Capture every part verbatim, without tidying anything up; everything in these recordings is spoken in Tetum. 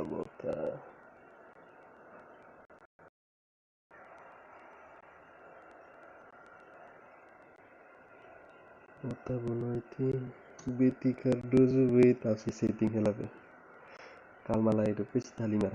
Mota. Mota, boa noite. Betty Cardoso, wait, ha'u sei setting hela be. Kalma lai, depois ita halimar.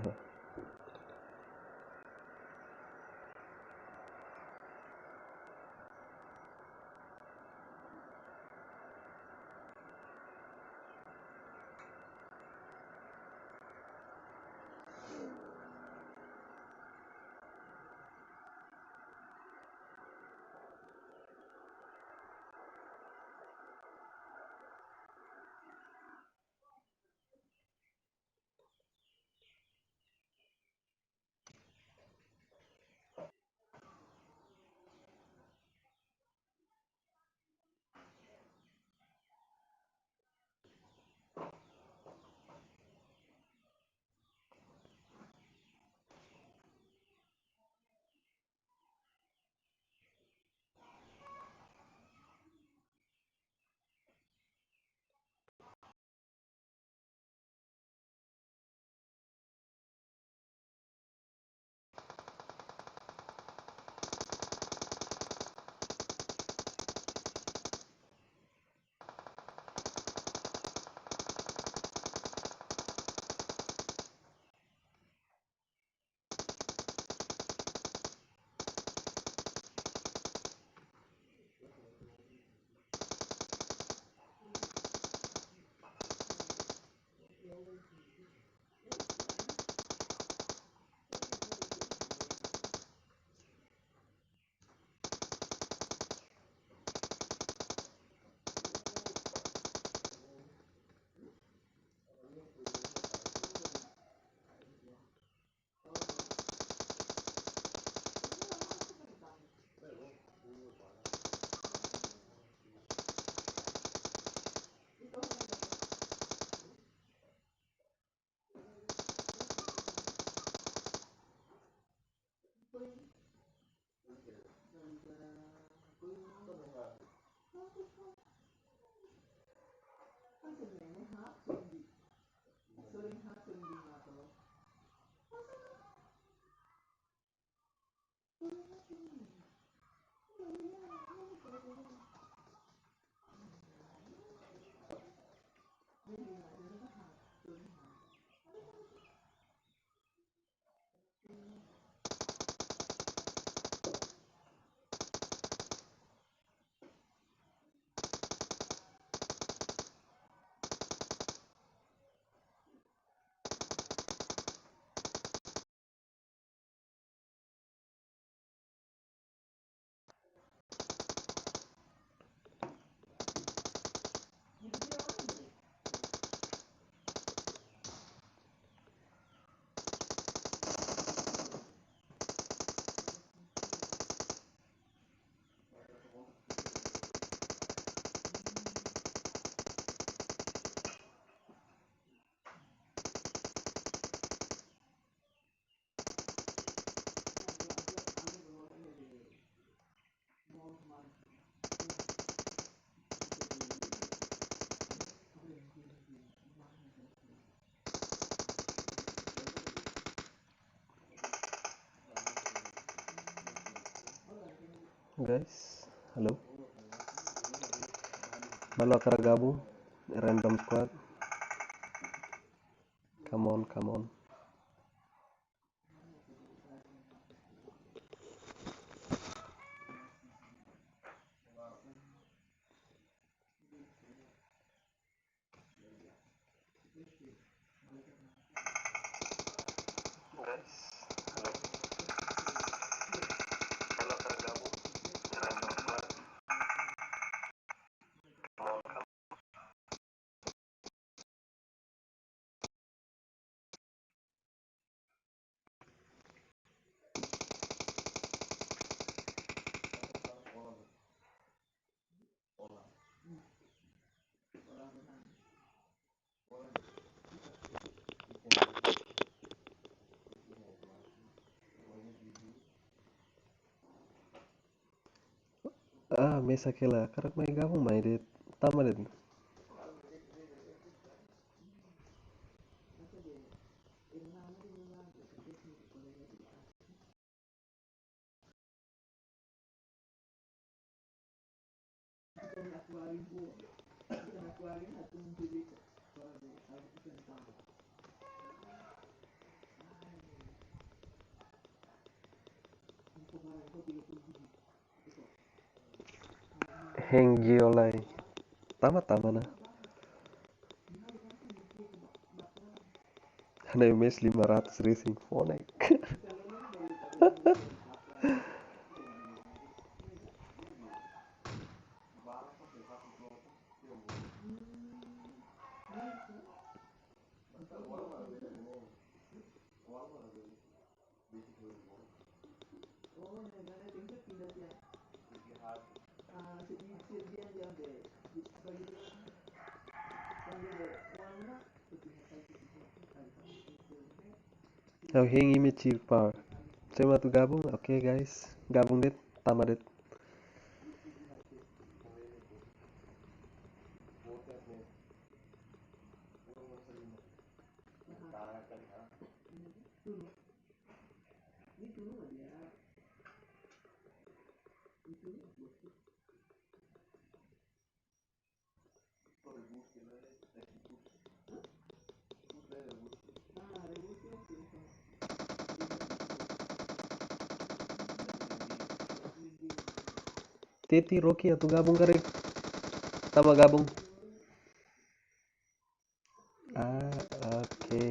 Guys, halo. Balu hakarak gabung, Random Squad. Come on, come on. Ah, mesak hela, hakarak mai gabung mai de'it, tama de'it. Heng Giolai. Tama-tama ona. Hana M S lima ratus Racing Phoenix. Ha'u hein imi Chill Power. Sira atu gabung, oke guys. Gabung de'it, tama de'it. Teti Rocky atu gabung karik. Tama gabung. Ah, oke.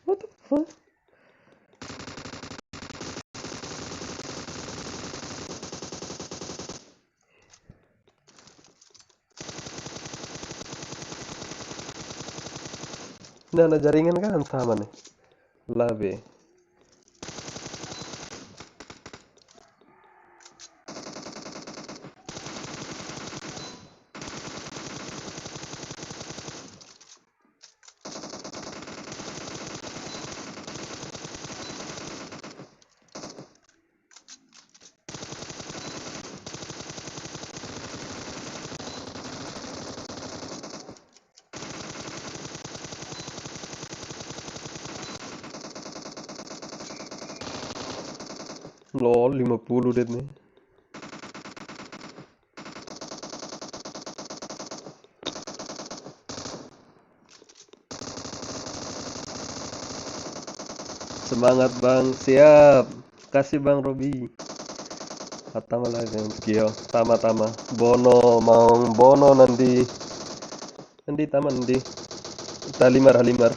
What the fuck? Nah, nah, jaringan kan sama nih. Labe. Lol, lima puluh de'it ne'e. Semangat, Bang. Siap. Kasih, Bang Robi. Hatama lah, Bang. Kio. Tama, tama. Bono, Maung. Bono, Nandi. Nandi, tama, Nandi. Halimar, halimar.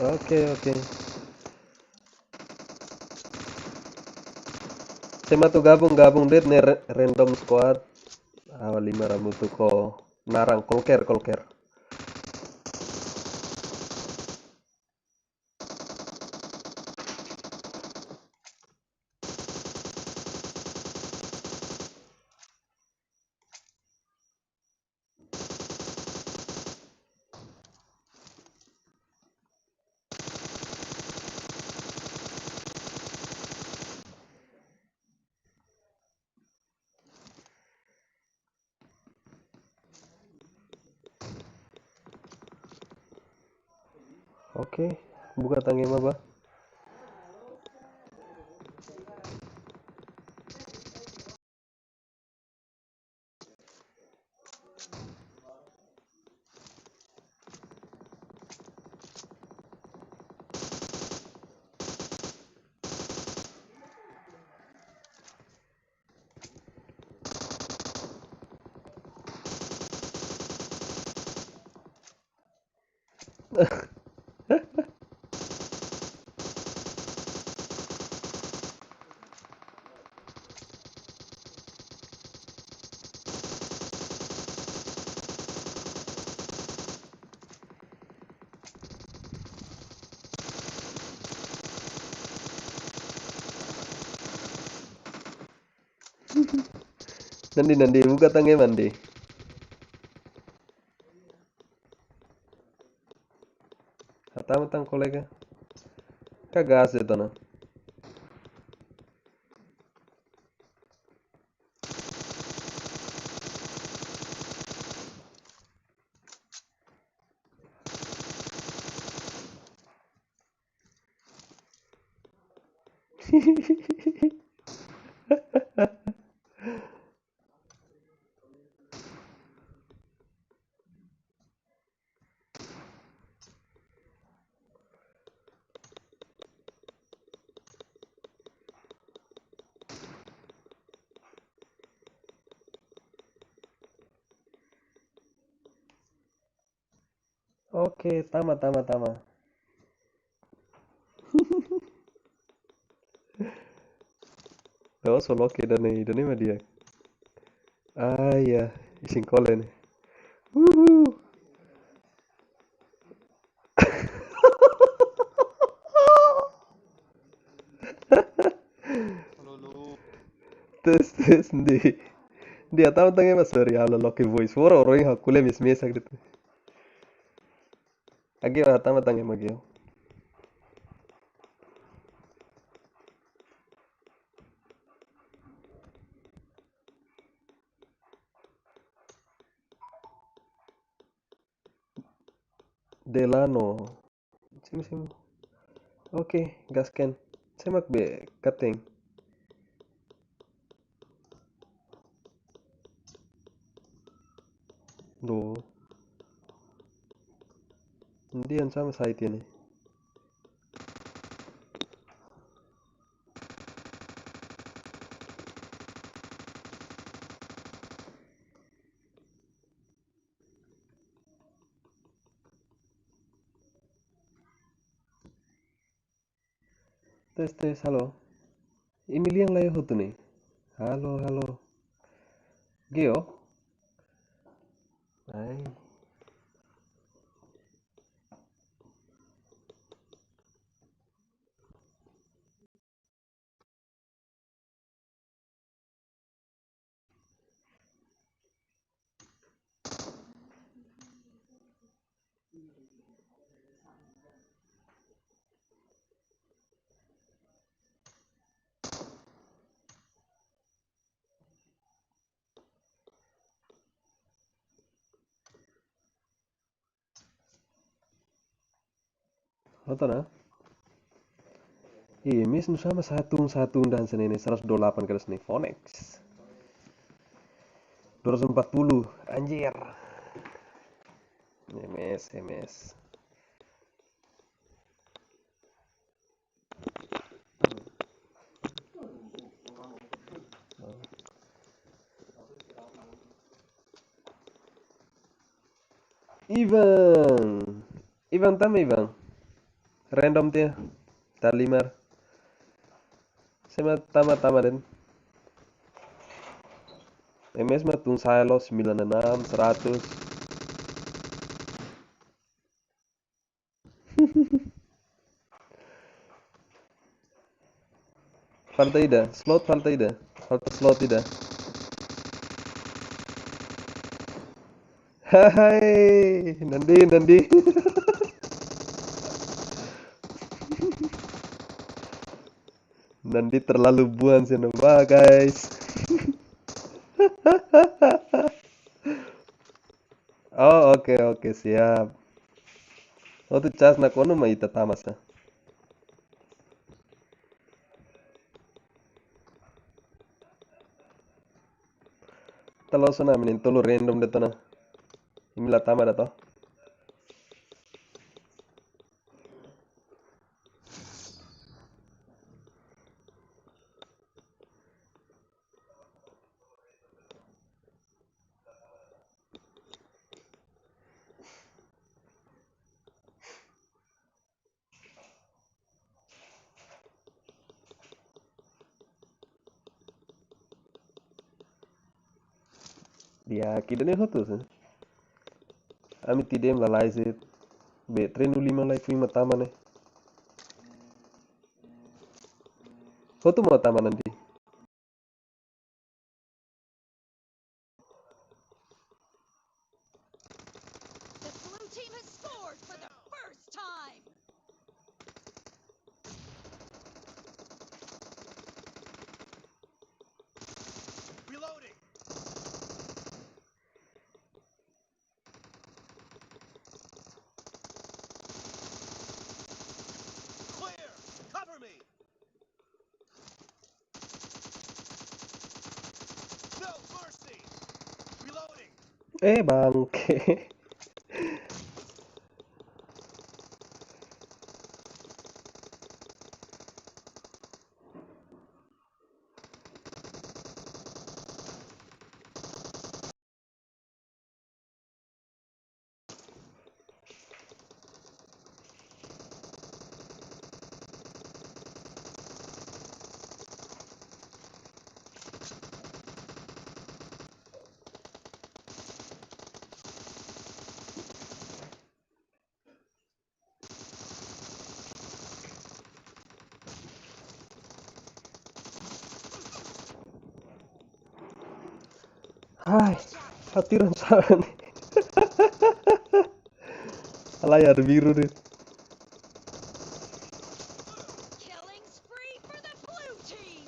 Oke, oke. Sé mak atu gabung, gabung de'it ne'e re-, random squad. Ha'u halimar hamutuk ho naran kualkér, kualkér. Oke, buka tan ema ba. Nandi, nandi, buka tan ema nandi. Hatama tan kolega. Ka gas de'it ona. Oke, tama, tama, tama. Loos, loke ida-ne'e, ida-ne'e mak di'ak. Ah, iya, isin kole ne'e. Wuhu. Tes, tes, nandi. Nandi, hatama tan ema, sorry, halo loke voice. Woro, woro, ing hakule mis, mis, agit. Agi, hatama tan ema, agi. Delano. Sim, sim. Oke, gaskan. Sé mak be katen. Do. Nandi, hanesan mak sai tiha ne'e. Tes, tes, halo. Imi lian lai hotu ne'e. Halo, halo. Geo. Ai. Hotu ona. Ih, mis nusá mak satu, satu dan senene seratus dua puluh delapan kali sini Phoenix. Dua ratus empat puluh, anjir. M S, M S. Ivan. Ivan, tama, Ivan. Random tiha. Ita halimar. Sé mak tama, tama de'it. Ema mak tun sa'e loos sembilan enam, seratus. Falta ida, slot falta ida. Falta slot ida. Hai, Nandi, Nandi. Nandi terlalu buan sih, nampak, guys. Oh, oke, oke, siap. Oh, tu cas nak kono ma ita tama sa. Talo sana minin tolu random de tana. Imi la tama da to. Di'ak, ida-ne'e hotu sih. Ami T D M lalais. Be, treinu lima lai fui ma tama ne'e. Hotu ma tama Nandi. The blue team has scored for the first time. Reloading. Clear. Cover me. No mercy. Reloading. Eh, bangke. Hai, hati rancak ni. Alah ya, ada biru ni. Killing spree for the blue team.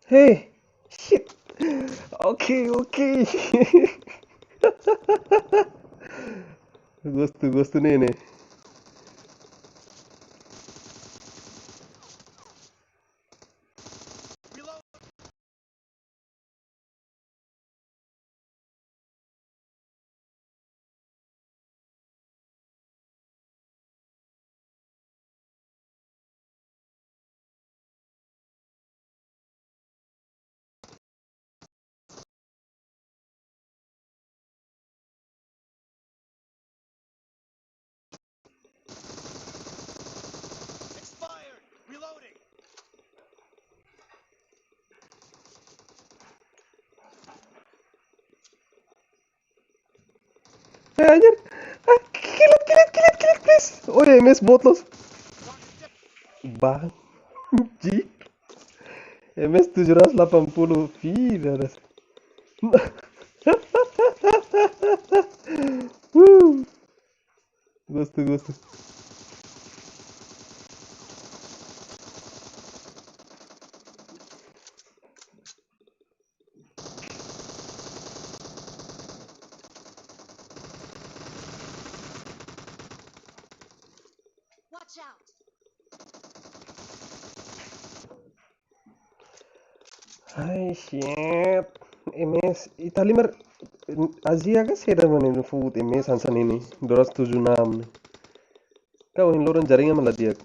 Hey, shit. Oke, oke. Gostu, gostu ne'e ne'e. Expired. Reloading. Eh, anjir. Ah, kill it, kill it, kill it, kill it, please. Oh ya, M S bot loos. Bang. Ji. M S tujuh ratus delapan puluh. Ih, beres. Wuh. Gostu, gostu. Watch out. Ai, shit. M S, ita halimar Azia ka saida mak ne'e fut M S hanesan ne'e. Dua ratus tujuh enam ne'e. Kau hin loron jaringan mak la di'ak.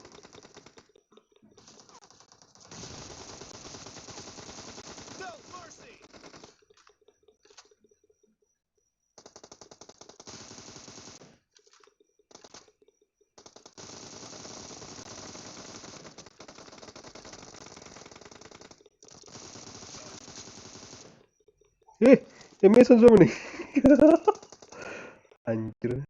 Eh, M S sama nih. Anjir.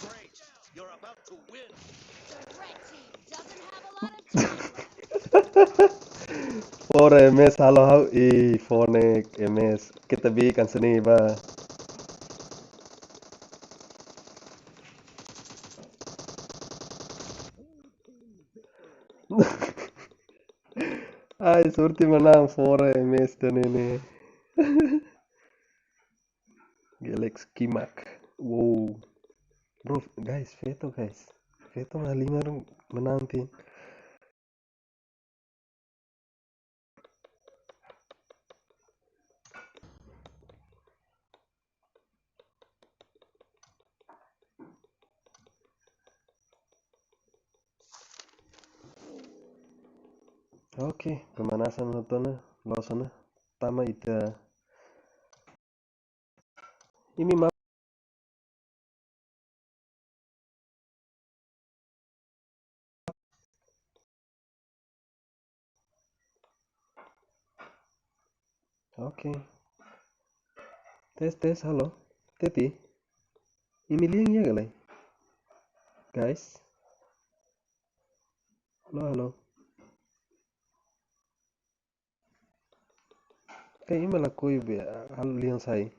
Great. You're about to win. The red team doesn't have a lot of time. Fore M S halo ha'u, ih, fone M S. Kita bi kan seni ba. Ai, sorte manán fora M S tan ne'e. Galaxy Kimak. Wow. Bro, guys, feto, guys. Feto ma lima ru manán tiha. Oke, pemanasan hotu ona, loos ona. Tama ita. Imi ma- Oke. Tes, tes, halo. Teti. Imi lian iha ka lae? Guys. Halo, halo. Eh, imi lakohi be, halo lian sai.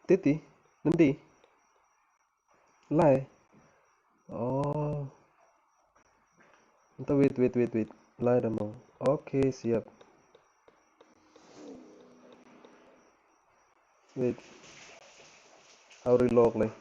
Titi, Nandi. Lae. Oh. Entaun, wait, wait, wait, wait. Lae ida maun. Oke, siap. Wait. Ha'u reload lai.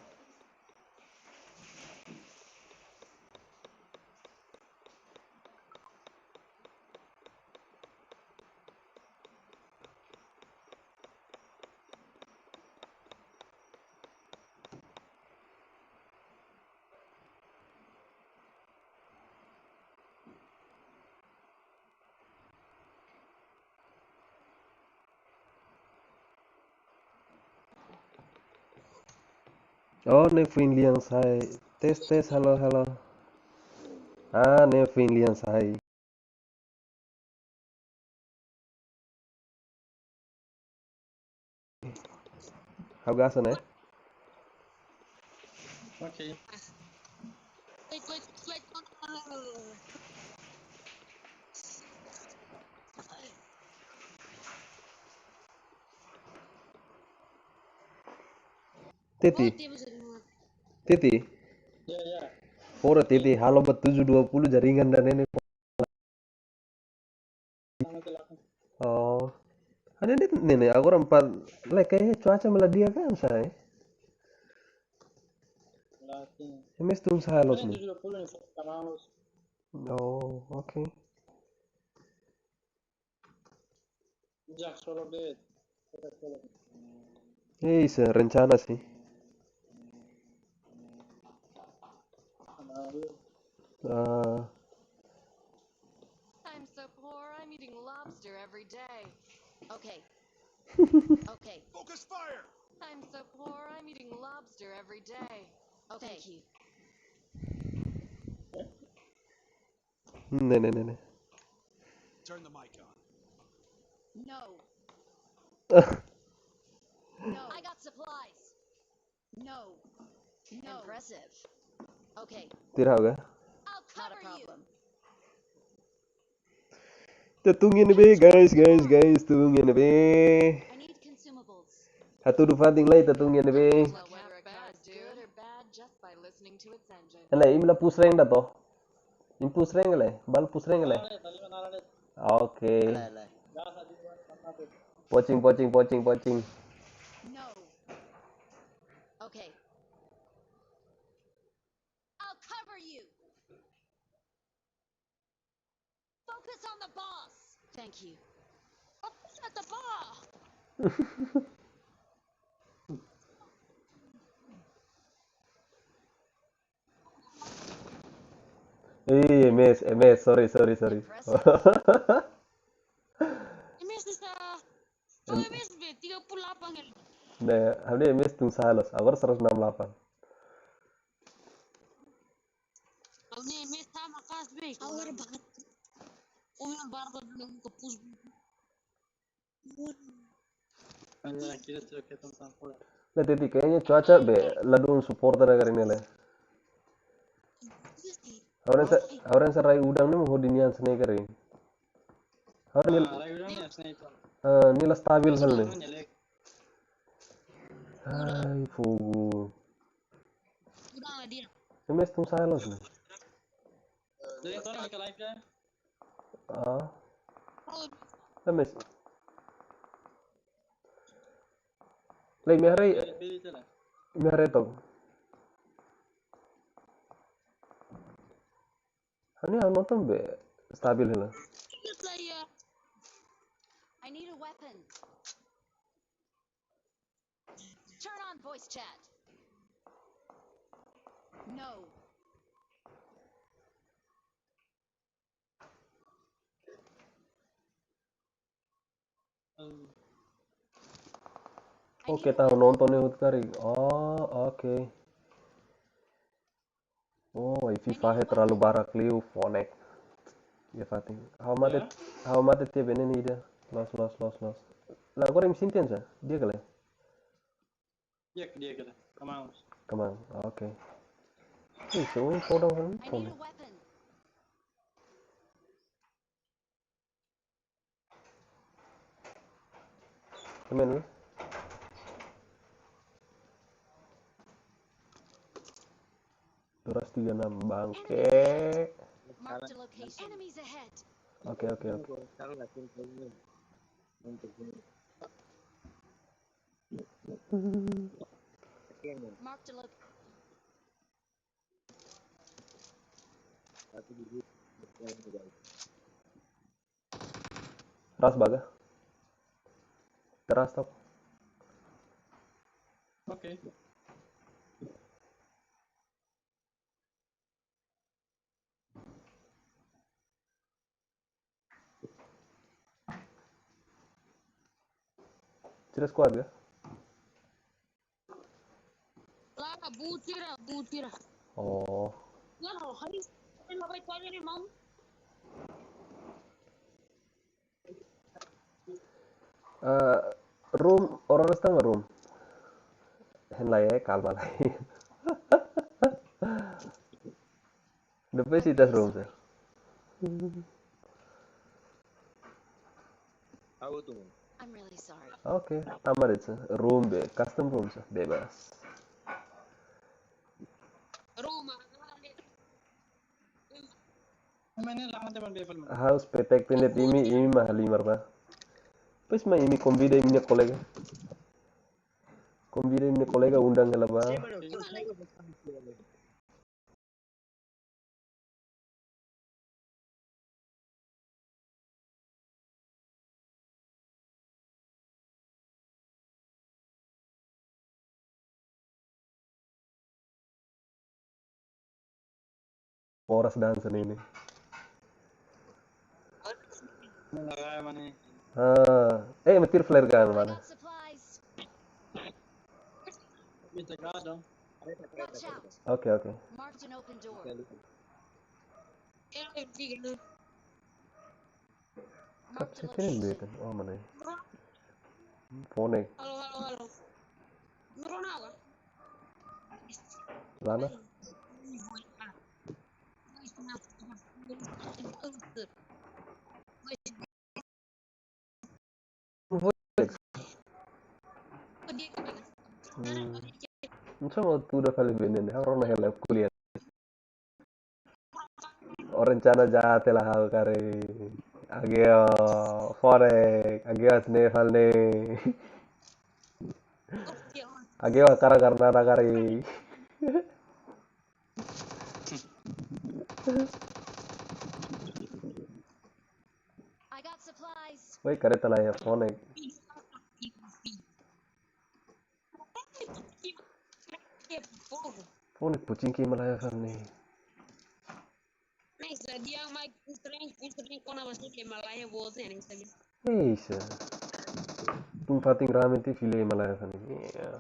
Oh, ne'e foin lian sai. Tes, tes, halo, halo. Ah, ne'e foin lian sai. Ha'u gasa ne'e. Oke. Titi. Titi. Ya, ya. Fora Titi, halo ba tujuh dua puluh jaringan dan ini. Oh. Ada di ne'e, ne'e, agora empat. Lae, kayaknya cuaca meladiakan saya. Ini tun saya lot nih. Oh, oke. Eh, se rencana sih. Ah. I'm so poor, I'm eating lobster every day. Okay. Okay. Focus fire! I'm so poor, I'm eating lobster every day. Okay. Thank you. Ne'e, ne'e, ne'e, ne'e. Turn the mic on. No. No. I got supplies. No. No. Impressive. Okay. Tidak, oke. I'll cover you. Not a problem. Ita tun iha ne'ebé, guys, guys, guys, tun iha ne'ebé. I need consumables. Hatudu fatin lai, ita tun iha ne'ebé. Well, whether a car is good or bad just by listening to its engine. Ela, imi la push rank ida to. Imi push rank lai, balu push rank lai. Nala de'it, tali nala de'it. Oke. Lae, lae. Pocing, pocing, pocing, pocing. No. Okay. I'll cover you. Focus on the boss. Thank you. Focus at the ball. Eh, miss, eh, miss, sorry, sorry, sorry. Impressive. Ini susah. Em- Soalnya miss be, tiga puluh delapan kan. Nah, ini miss tung salos, agora seratus enam puluh delapan. Ini miss sama kas be. Power banget. Umi barba dulu ke push. Ne'e titik kayaknya cuaca be, ladún suporta ne'e karik ne'e lae. Ha'u rasa, ha'u rasa rai udan ne'e ho dingin hanesan ne'e karik. Ha'u rasa rai udan ne'e hanesan ne'e. Eh, ne'e la stabil hal ne'e. Ai, fogo. Udah lah dia. Ne'e miss tung salos ne'e. Dari mana ke live ya? Ah. Ne'e miss. Lae, imi haree, imi haree to'ok. Ini ha'u nonton be stabil hela. I need a weapon. Turn on voice chat. No. Oke, tahu nonton ne'e hotu karik. Oh, oke. Oh, wifi fahe terlalu barak liu, fonek. Ya, fatin. Ha'u mate, ya, ha'u mate tiha be ne'e nia. Loos, loos, loos, loos. Lae, agora imi sente hanesan? Di'ak ka lae? Di'ak, di'ak ka lae. Kemang. Kemang, oke. Ih, so ini podong kan? I need a weapon. Temen, dua ratus tiga enam bangke. Marked a location. Enemies ahead. Oke, oke, oke. Marked a location. Ras baga. Teras tok. Oke. Tira squad ya? Lah, bucira, bucira. Oh. Lah, hari ini labai tanya ni, Mam. Eh, room, orang resta nggak room? Hen lai, eh, kalma lai. Depois ita room sa. Aku tuh. I'm really sorry. Oke, tama de'it sa. Room be, custom room sa, bebas. Room, ah, mana lama teman bebas, mana? Ha'u spesífiku ne'e imi, imi mak halimar ba. Depois mak imi konvida imi-nia kolega. Konvida imi-nia kolega undang hela ba. Poras dansa ne'e. Ah, eh, metir flare gun mana? Oke, oke. Kap se keren duit kan? Oh, mana ya? Phone. Halo, halo, halo. Lana? Hmm. Nusá mau tuda fali benen, ha'u rona hela kuliah. Rencana jahat hela ha'u karik. Ageo, forek, ageo sne falne. Ageo kara karna da kari. I got supplies. Woi, kareta laiha, fonek. Fonek pucing ki malaiha falne. Nice, dia mai kustreng, kustreng kona masuk ke malaiha bos ne, nice. Nice. Tum fatin rame ti file malaiha falne. Yeah.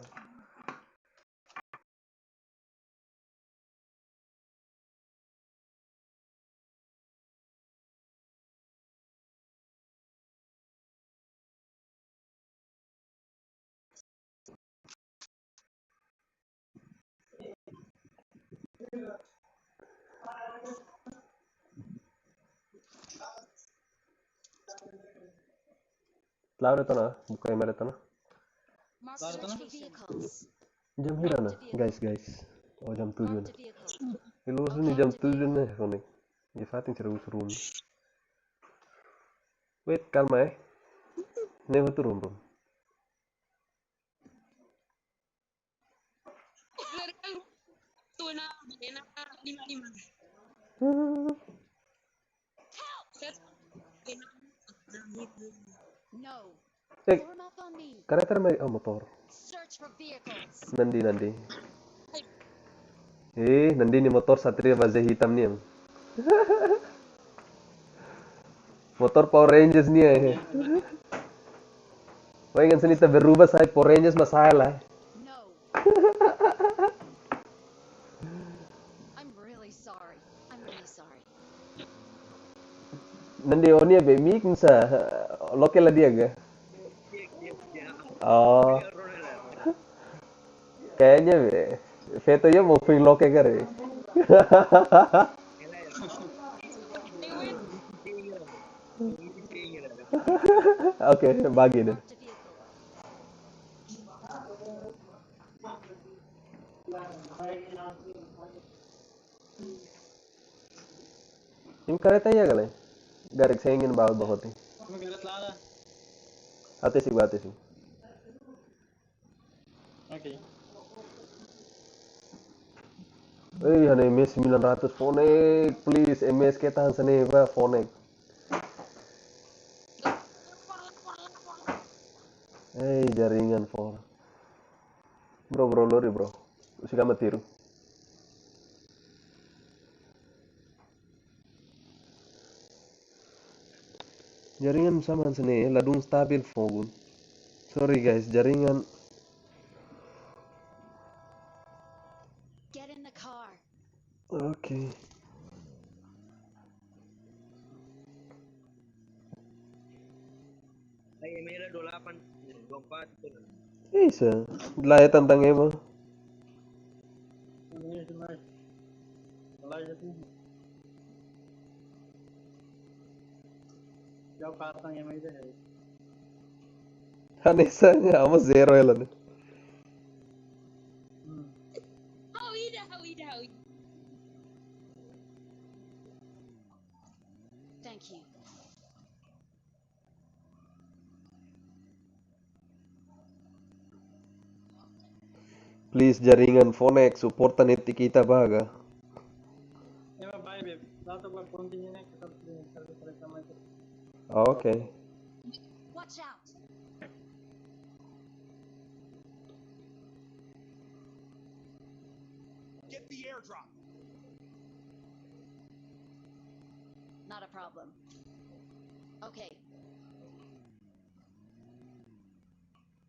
Klaru tona, buka ema tona. Klaru tona. Jam hira ona, guys, guys. Oh, jam tujuh ona. Ilu sini jam tujuh ona, konek. Iha fatin sira husu ruma. Wait, kalma, eh. Ne'e husu ruma, bro. No. Eh, form up on me. Kareta mai, oh, motor. Search for vehicles. Nandi, nandi. Eh, nandi nia motor Satria baze hitam nian. Motor Power Rangers nian, eh. Wah, kan sini ta berubah sai Power Rangers mas sai lah. No. I'm really sorry. I'm really sorry. Nandi, ó-nia be mik nusá, loke la di'ak ka? Oh. Kayaknya be, feto ya mau ping loke kare. Oke, bagi deh. Ini kareta ya kali? Garik sengin bawa bawa ti. Ini kareta lada. Ate si, ate si. Oke. Eh, hane M S sembilan ratus fonek, please, M S ke tahan sene ba fonek. Eh, jaringan for. Bro, bro, lori, bro. Usi kama tiru. Jaringan sama sene, ladún stabil fogo. Sorry guys, jaringan. Get in the car. Oke. Ai, ema ida dua delapan, dua empat itu lah. Bisa. Lah ya tentang ema. Ini cuma. Kalau itu. Jauh kata ema ida ya. Hanesan ya, amo zero ya lah. Hmm. Hau ida, hau ida, hau ida. Thank you. Please, jaringan fonek, support tan eti kita baga. Ema bai be, lato ba continue ne kita. Oke. Watch out. Get the airdrop. Not a problem. Okay.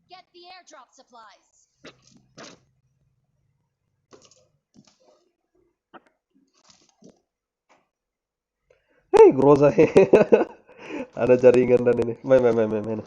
Get the airdrop supplies. Hei, groza he. Ada jaringan dan ini. Main, main, main, main, main.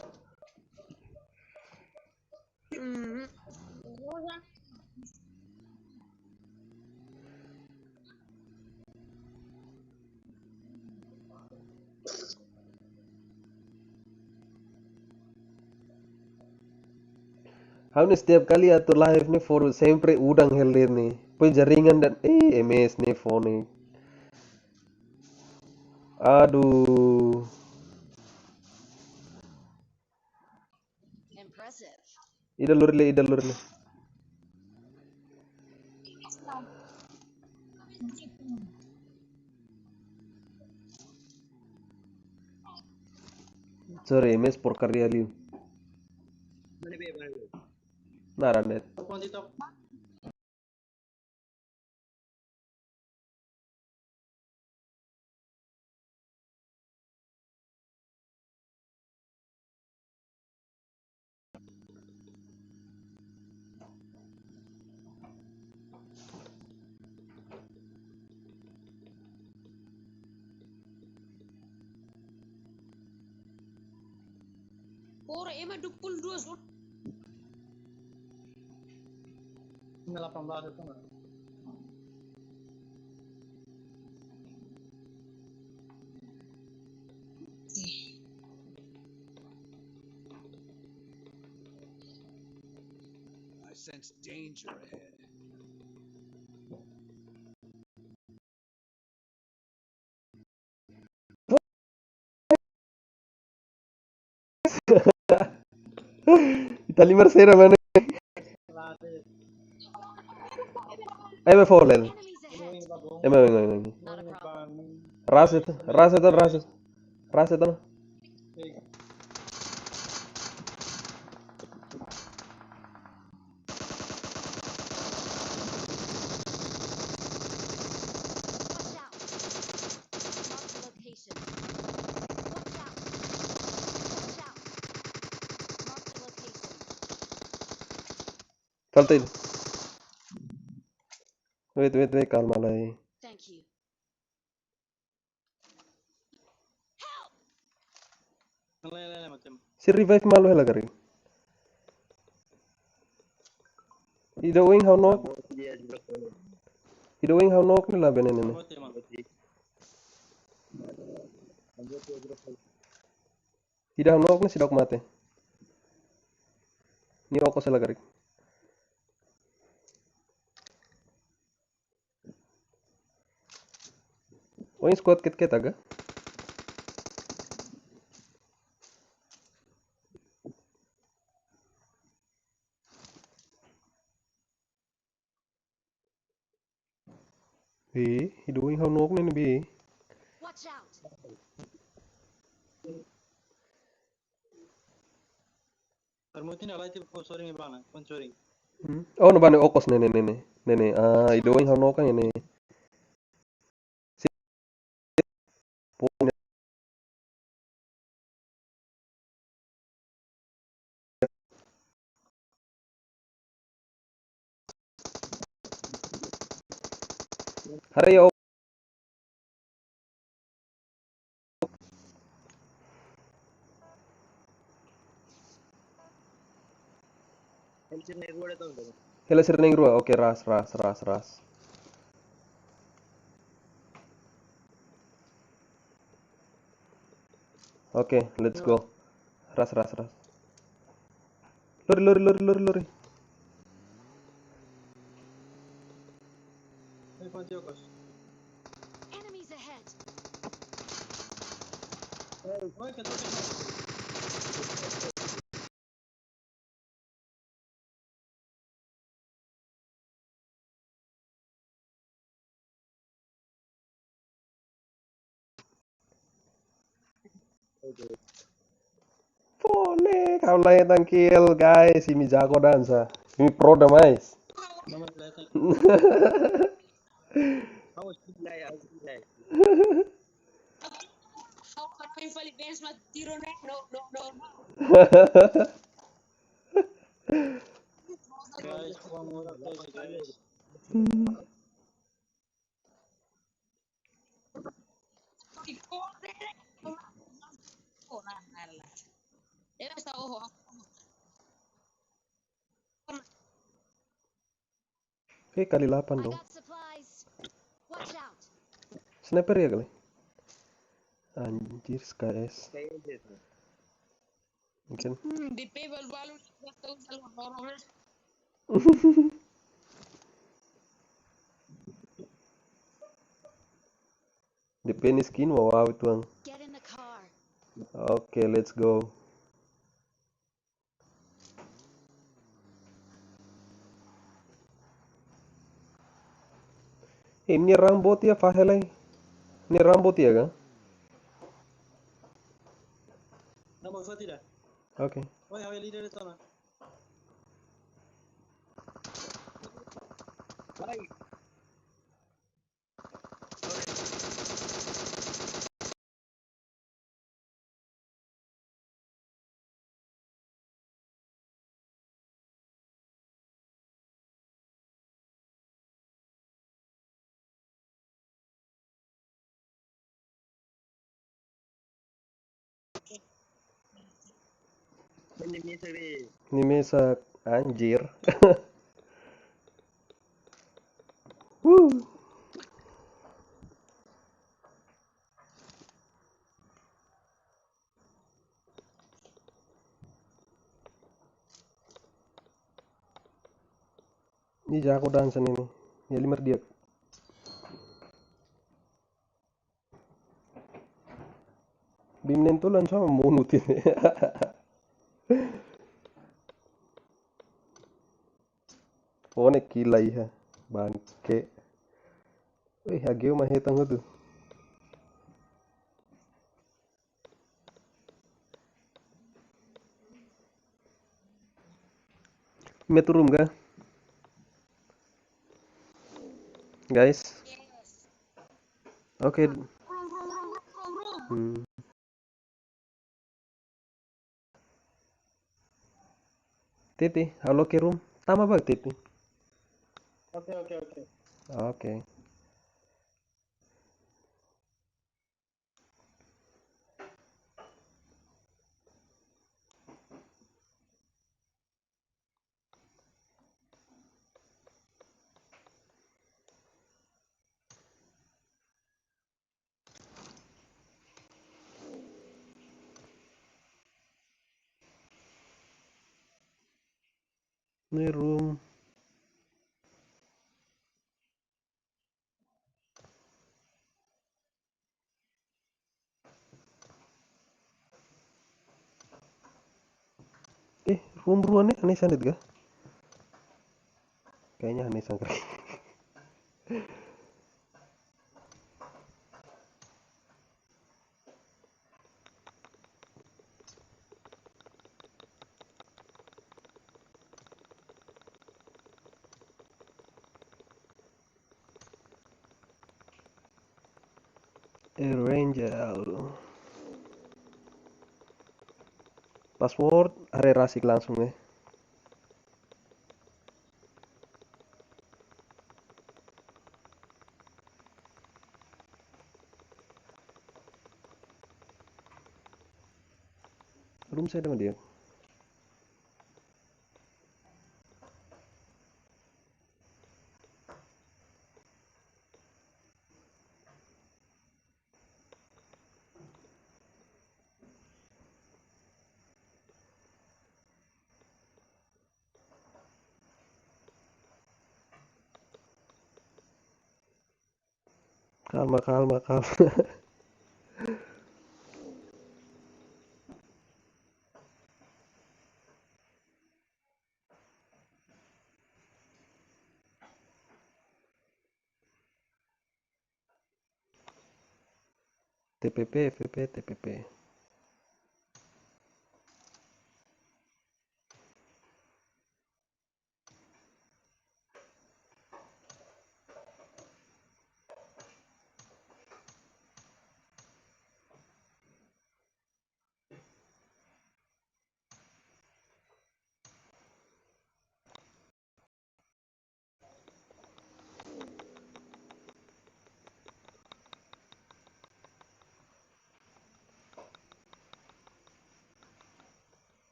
Ha'u ne'e setiap kali atu live ne'e for sempre udang hela de'it ne'e. Poi jaringan dan, eh, M S ne'e fonek. Aduh. Ida lori lai, ida lori lai. Sorry, M S porkaria liu. Naran de'it. Ora, ema dua puluh dua zona. Ema delapan belas itu, nggak? I sense danger ahead. Ita lima sera mana? Ai, me folel. Ema, ema, ema, ema. Raset, raset, raset. Raset, no? Watch out! Mark the location. Watch out! Watch out! Mark the location. Falta ida. Wait, wait, wait, kalma lai. Thank you. Help! Sira revive malu hela karik. Ida oin ha'u nook. Ida oin ha'u nook ne'e la bene ne'e. Ida ha'u nook ne'e seidauk mate. Nia okos hela karik. Oin squad ket-ket aga. Be, ida oin ha'u nook ne'e be. Watch out! Armutin alai tipo sponsoring ibana, sponsoring. Hmm. Oh, no bane okos ne'e ne'e ne'e ne'e. Ne'e ne'e. Ah, ida oin ha'u nook kan ne'e ne'e. Haree ya. Hela sira na'in rua. Oke, ras, ras, ras, ras. Oke, let's go. Ras, ras, ras. Lori, lori, lori, lori, lori. Enemies ahead! Fone, kau lain tangkil, guys, imi jago dansa. Imi pro demais. Hei, kali delapan dong. Sniper ya kali? Anjir, S K S. Mungkin. Hmm, D P balu-balu, nggak tahu salah orang, ah. D P ne'e skin wawa uitoan. Get in the car. Oke, let's go. Imi-nia ram boot iha fahe lai. Imi-nia ram boot iha ka? Não, mas vou tirar. Ok. Oi, oi, líder de zona. Vai. Nia mesak anjir. Wuh. Nia jago dansa ne'e. Nia limer di'ak. Bim nen tulan sama monu tini. One kila iha bangke. Wih, ageu mah hetang tu. Metrum ka? Guys. Oke. Hmm. Titi, halo ke room. Tama ba Titi. Oke, oke, oke. Oke. Ne'e room. Eh, room rua ne'e hanesan de'it ka? Kayaknya hanesan kali. Erangel. Password, haree rasik langsung, eh. Room saida mak di'ak? Kalma, kalma, kalma. T P P, F P P, T P P.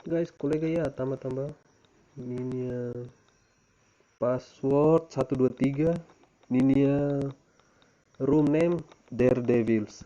Guys, kolega iha tama tanba ninia password satu dua tiga, ninia room name Daredevils.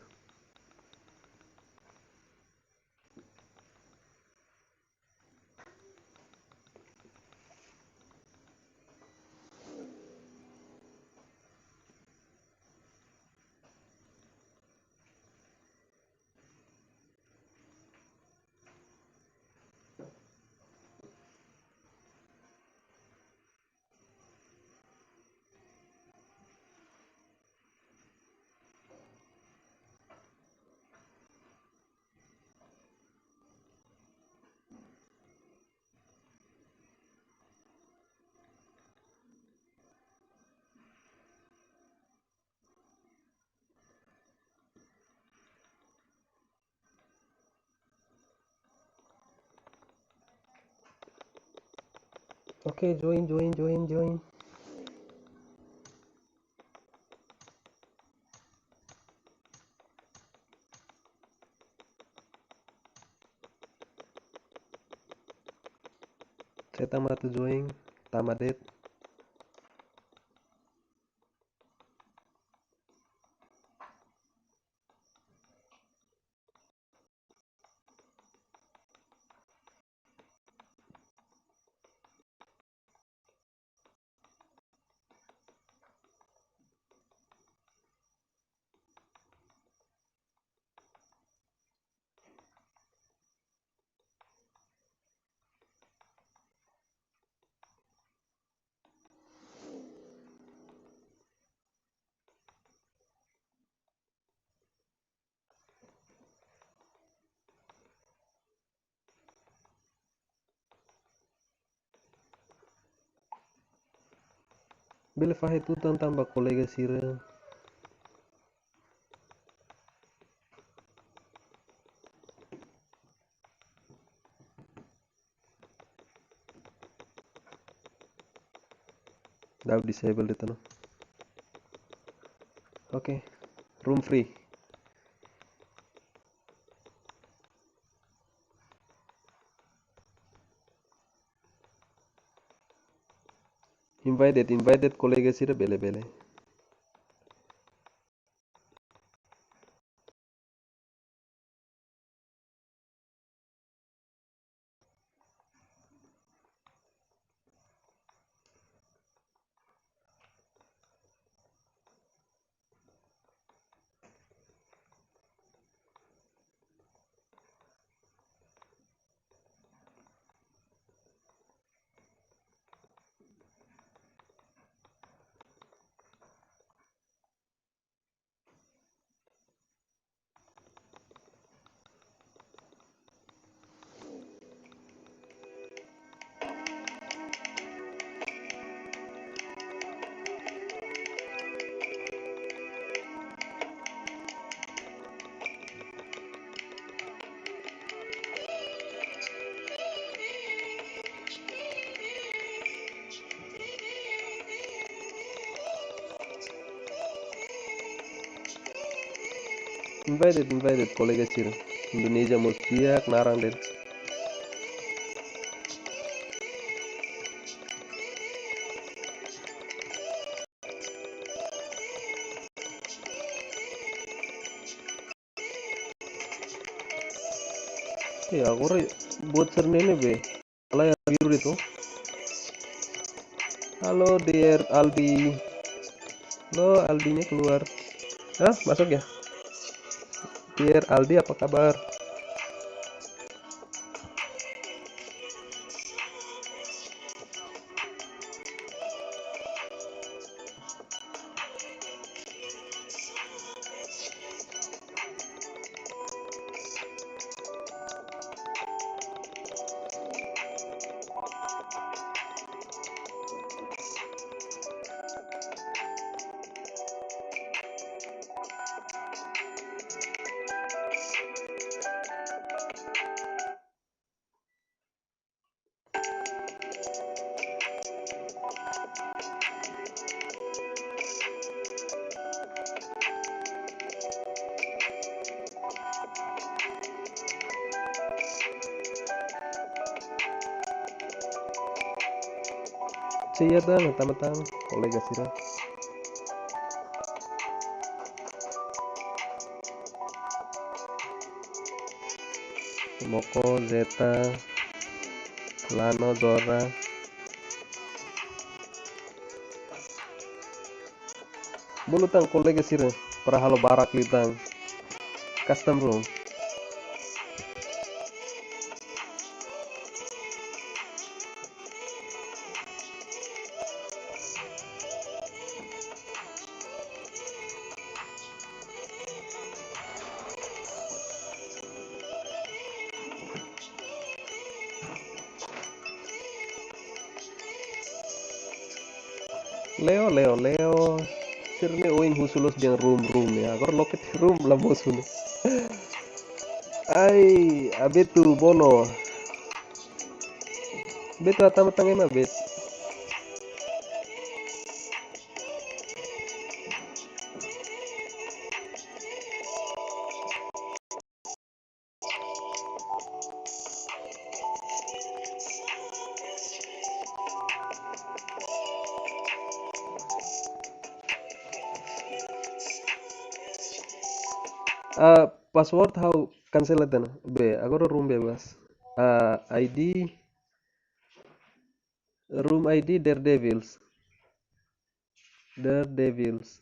Oke, join, join, join, join. Saya tama atu join, tama de'it. Bele fahe tutan tan ba kolega sira. Dau disable de'it ona. Oke, room free. Invited, invited kolega sira bele, bele. Invited, invited, kolega sira. Indonesia mós di'ak naran de'it. Eh, agora buat sira-ne'e ne'ebé? Ala ya biru itu. Halo, dear Aldi. Halo, Aldinya keluar. Hah, masuk ya? Dear Aldi, apa kabar? Share tan, teman-teman, kolega sira. Moko, Zeta, Lano, Zora. Bolu tan kolega sira para halo barak liután. Custom room. Leo, Leo, Leo. Sira-ne'e ohin husu loos dehan room, room ya. Agora loket room la mosu ne'e. Ai, Abetu Bono. Beto, hatama tan ema, Bet. Ah, password ha'u kansela tiha ona. Be, agora room bebas. Ah, I D, room I D Daredevils. Daredevils.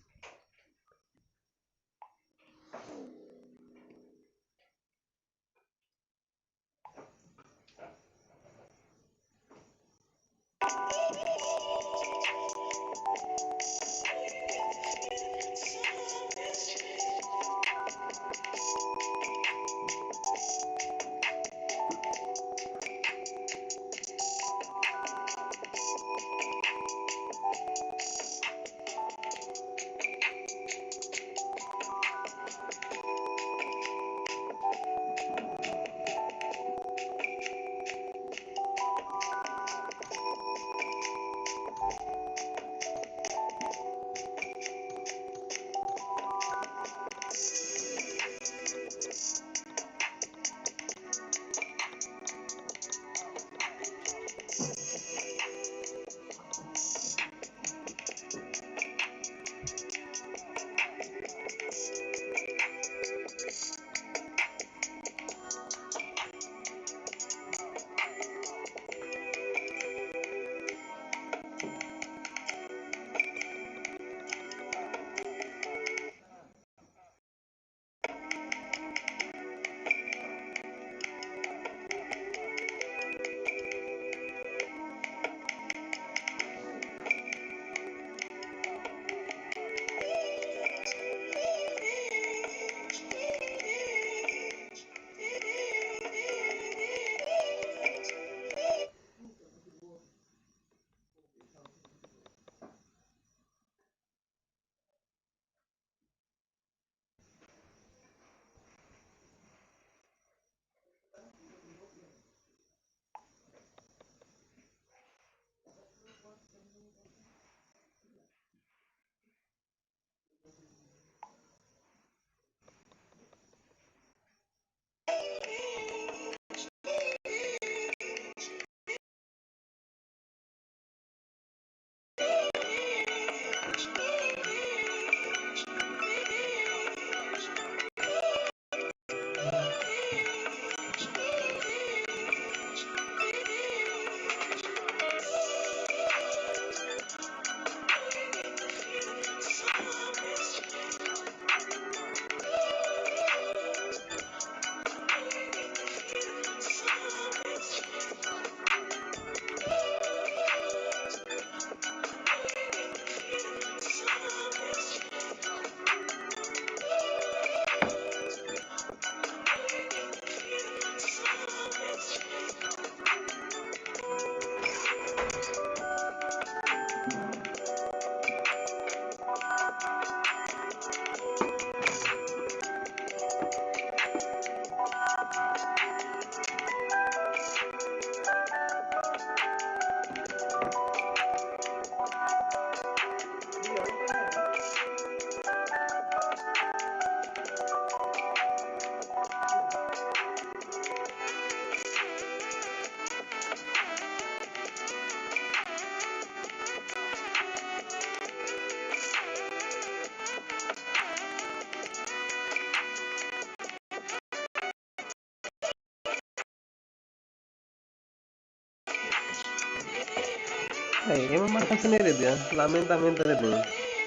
Ai, ema mak hanesan ne'e de'it, ya. Lamenta, lamenta de'it,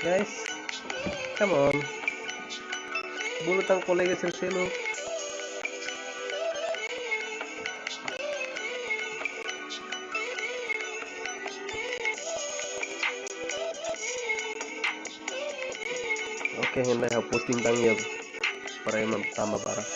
guys. Come on. Bolu tan kolega sira seluk. Oke, henda ha'u posting tan ya. Para ema tama barak.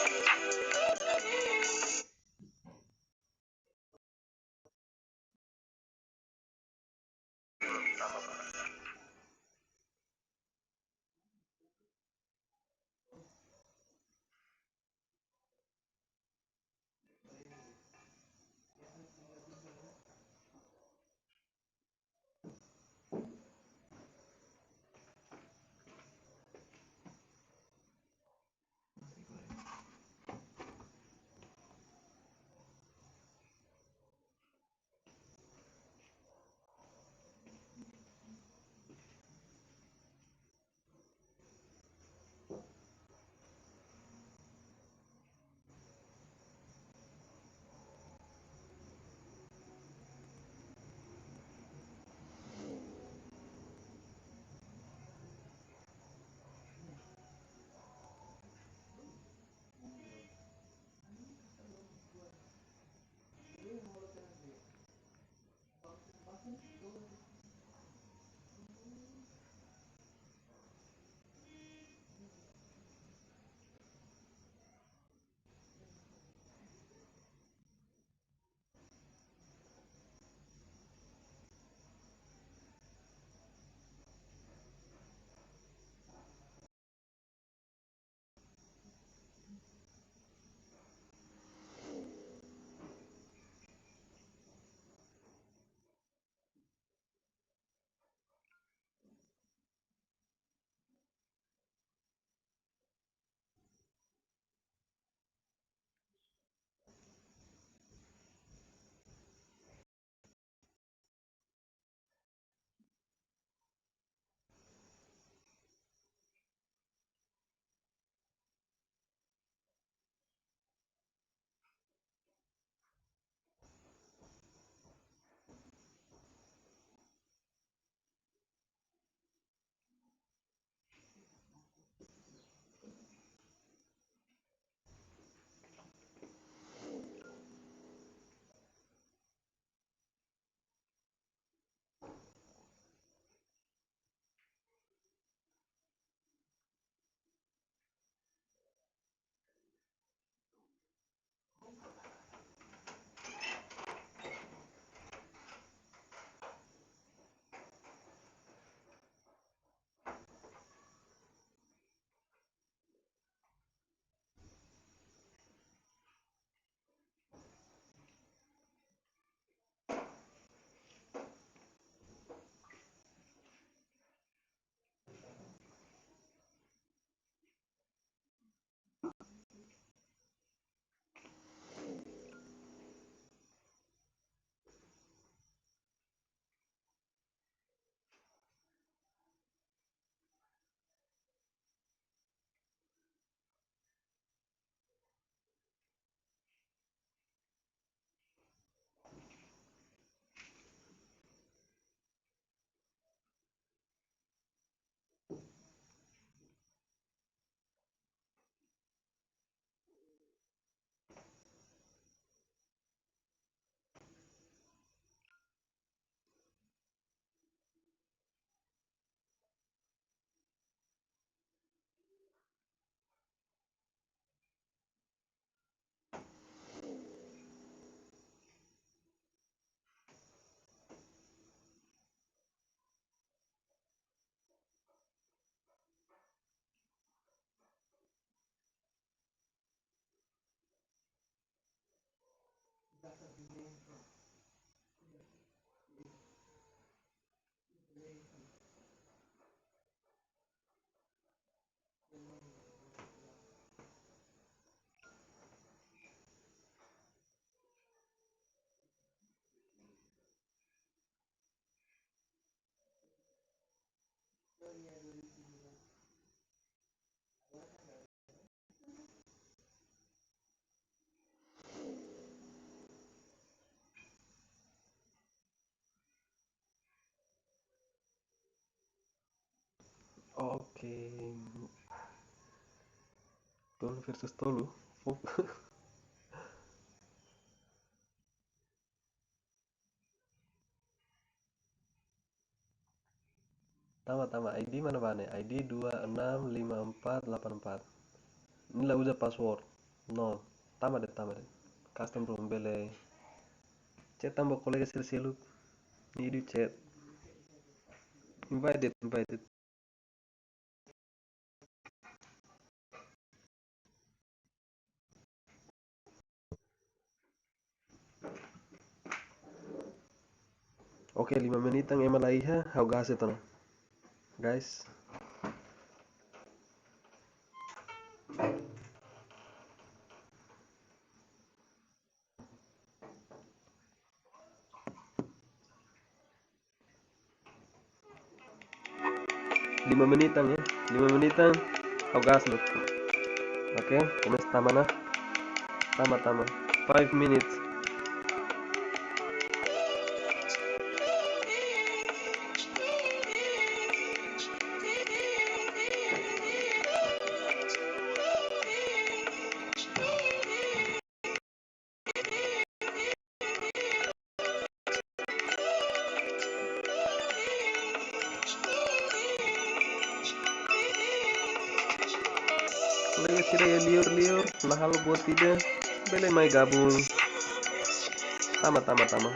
Oke. Tolu versus tolu. Fuck. Tama, tama. I D mana bá ne'e? I D dua enam lima empat delapan empat. Ne'e la uza password. No. Tama de'it, tama de'it. Custom room bele chat tan ba kolega sira seluk. Ne'e di chat. Invited, invited. Oke, lima menit tan ema la iha, ha'u gas de'it ona. Guys. Lima menit tan, ya. Lima menit tan, ha'u gas de'it. Oke, komesa tama ona. Tama, tama. Five minutes. Kolega sira iha liur-liur, la halo buat ida, bele mai gabung. Tama, tama, tama.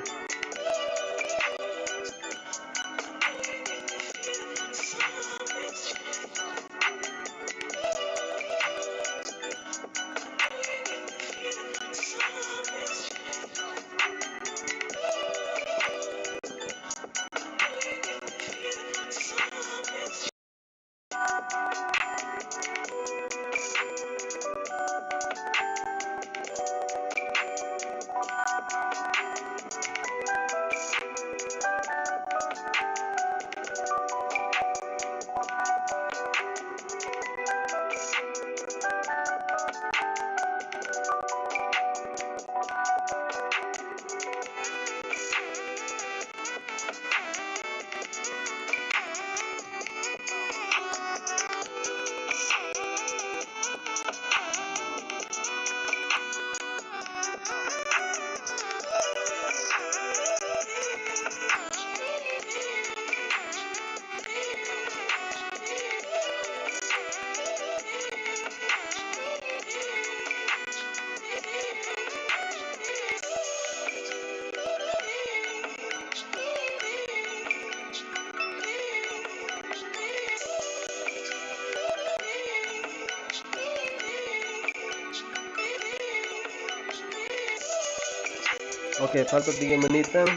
Oke, falta tiga menit tan.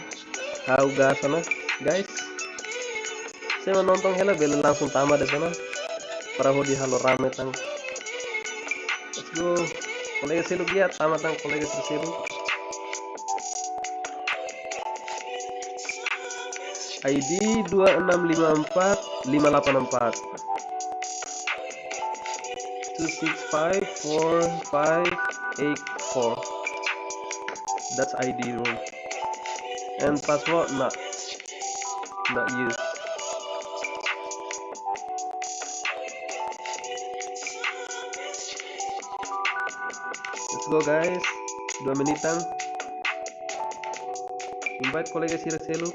Ha'u gas ona, guys. Sé mak nonton hela bele langsung tama de'it ona. Para hodi halo rame tan. Let's go. Kolega seluk iha, tama tan kolega sira seluk. I D dua enam lima empat lima delapan empat. Two six five four five eight four. That's I D room. And password not, not used. Let's go, guys. Dua menit tan. Invite kolega sira seluk.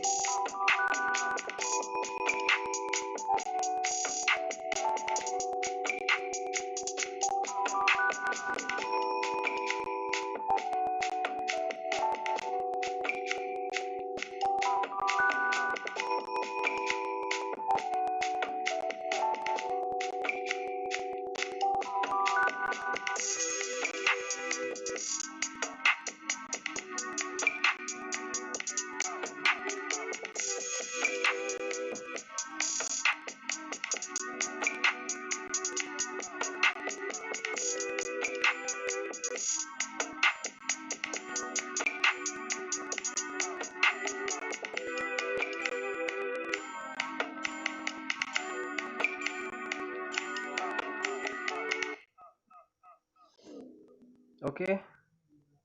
Oke,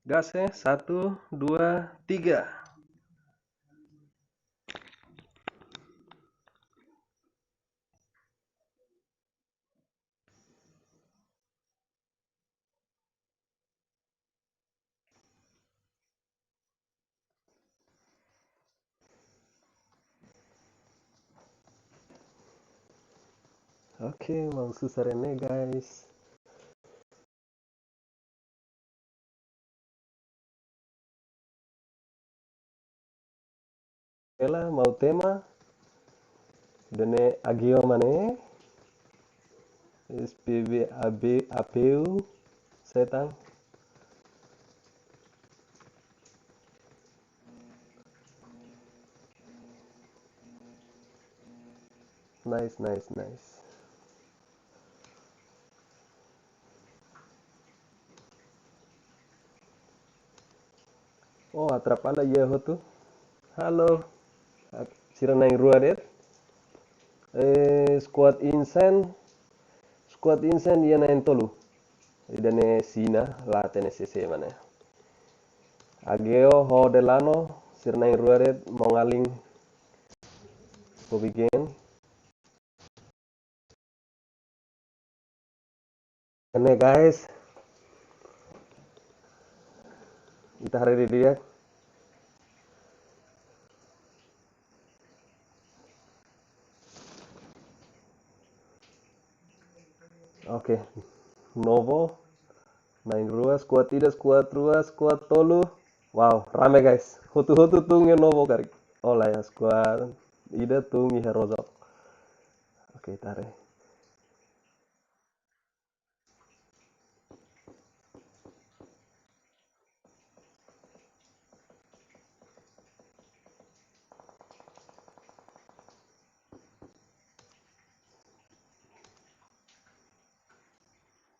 gas, eh, satu, dua, tiga. Oke, maun susar ne'e, guys. Ela mau tema. Ida-ne'e Ageo mak ne'e. S P B A B A P U setan. Nice, nice, nice. Oh, atrapalla iha hotu. Halo. Sira na'in rua de'it. Eh, squad Insane. Squad Insane iha na'in tolu. Ida-ne'e Xina, la hatene C C mak ne'e. Ageo ho Delano, sira na'in rua de'it, maun alin. Bobby Game. Ne'e, guys. Ita haree didi'ak. Oke. Novo. Na'in rua, squad ida, squad rua, squad tolu. Wow, rame, guys. Hotu-hotu tun iha Novo karik. Olah ya, squad ida tun iha Rozok. Oke, ita haree.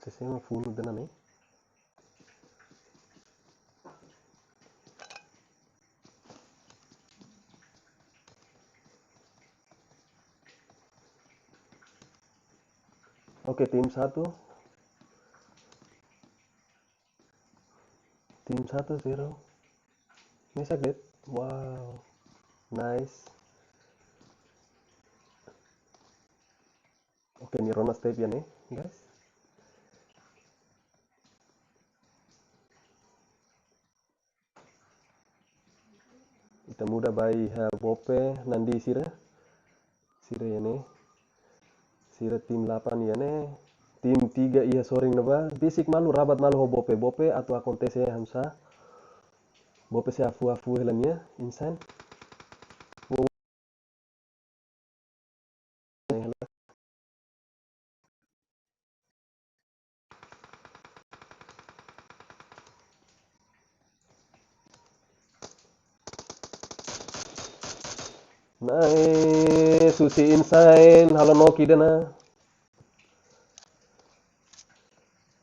Sesema funu dana me. Oke, tim satu. Tim satu zero. Mesak de'it. Wow. Nice. Oke, nia rona step iha ne'e, guys. Ita muda ba iha Bope, Nandi sira. Sira iha ne'e. Sira tim delapan iha ne'e. Tim tiga iha sorin ne'ebá. Besik malu, rabat malu ho Bope. Bope atu akontese hamsa. Bope sei hafu-hafu hela nia, Insane. Wow. Nice, husi Insane, halo knock ida ona.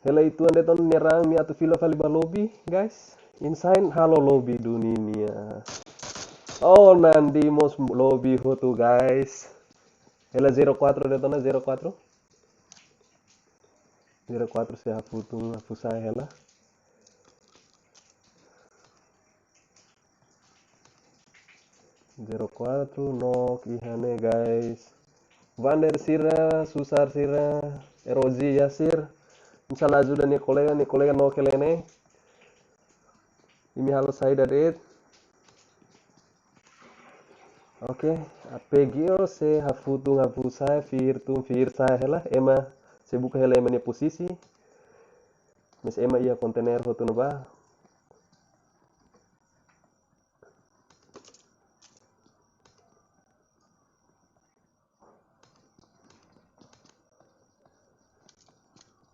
Hela uitoan de'it ona, nia raan, nia atu fila fali ba lobby, guys. Insane halo lobby duni nia. Oh, Nandi mós lobby hotu, guys. Hela zero quatro de'it ona, zero quatro. Zero quatro sei hafu tun, hafu sa'e hela. Zero quatro, knock iha ne'e, guys. Vander sira, Susar sira, Erozi Yasir. Insya Allah ajuda nia kolega, nia kolega knock hela ne'e. Imi halo saida de'it. Oke, A P G O sei hafu tun hafu sa'e, fir tun fir sa'e hela, ema sei buka hela ema nia posisi. Mais ema iha kontener hotu ne'ebá.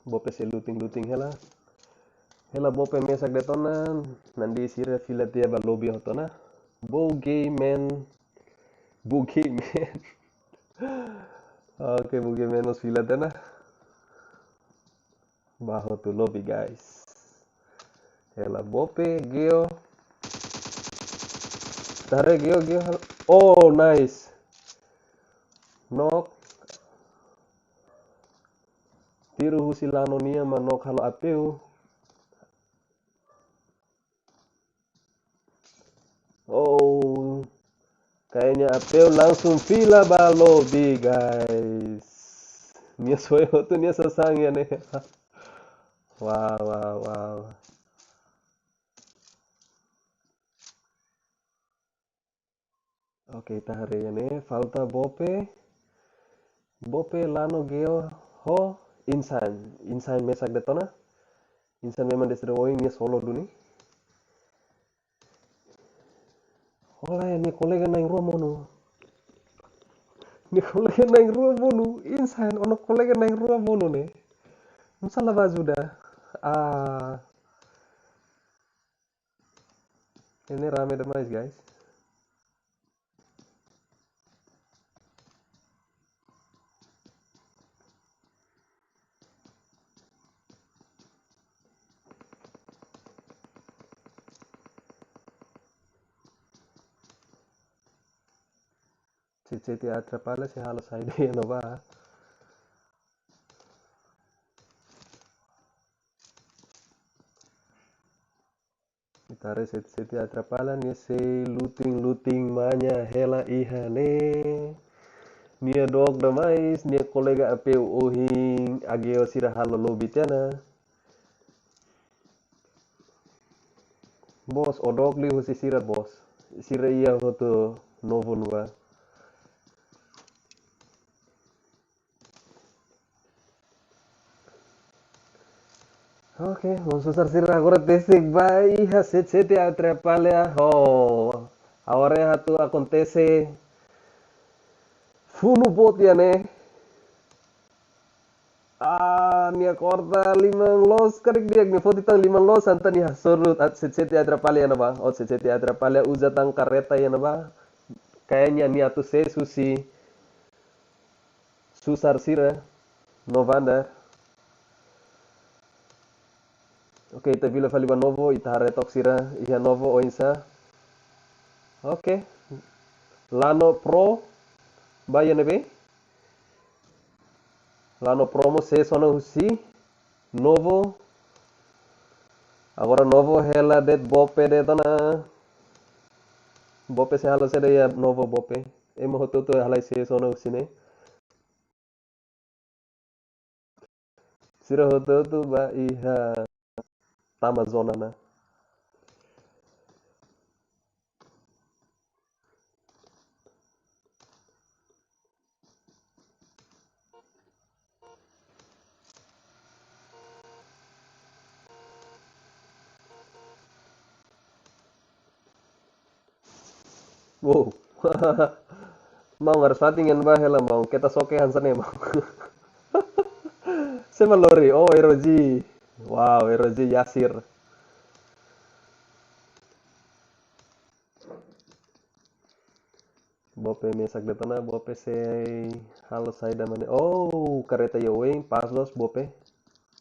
Bope sei looting-looting hela. Hela Bope mesak de'it ona, Nandi sira fila tiha ba lobby hotu ona. Bo gay man. Bo gay man. Oke, bo gay man mós fila tiha ona. Ba hotu lobby, guys. Hela Bope, Geo. Ita haree Geo, Geo. Oh, nice. Knock. Tiru husi Lano nian mak knock halo A P U. Oh, kayaknya A P U langsung fila ba lobby, guys. Nia soe hotu nia sasán iha ne'e. Wow, wow, wow. Oke, ita haree iha ne'e, falta Bope. Bope, Lano, Geo, ho Insan. Insan mesak de'it ona. Insan memang desde oin nia solo duni. Oleh, nia kolega na'in-rua monu. Nia kolega na'in-rua monu. Insan, ó-nia kolega na'in-rua monu ne'e. Masalah bazuda. Ah. Ini rame demais, guys. Sete sete atrapalla, sei halo saida iha ne'ebá. Ita haree sete sete atrapalla, nia sei lutin-lutin manya hela iha ne'e. Nia dook demais, nia kolega apeu ohin Ageo sira halo lobby tiha ona. Bos, ó dook liu husi sira, bos. Sira iha hotu novo ne'ebá. Oke, maun susar sira, agora tesi ba iha sete sete atrapalla ho. Agora atu akontese funu boot iha ne'e. Ah, nia korta liman loos, karik di'ak, nia foti tan liman loos, entaun nia hasoru, ah, sete sete atrapalla iha ne'ebá. Oh, sete sete atrapalla uza tan kareta iha ne'ebá. Kayaknya nia atu ses husi susar sira no Vander. Oke, ita fila fali ba novo, ita haree took sira iha novo oinsá. Oke. Lano Pro ba iha ne'ebé? Lano Pro mós ses ona husi novo. Agora novo hela de'it Bope de'it ona. Bope sei halo saida iha novo Bope? Ema hotu-hotu halai ses ona husi ne'e. Sira hotu-hotu ba iha tama zona ona. Wow. Maun harus fatin iha ne'ebá hela, maun. Keta soke hanesan ne'e, maun. Sé mak lori? Oh, R O G. Wow, R O G Yasir. Bope mesak de'it ona, Bope sei halo saida mak ne'e? Oh, kareta iha oin, pas loos Bope.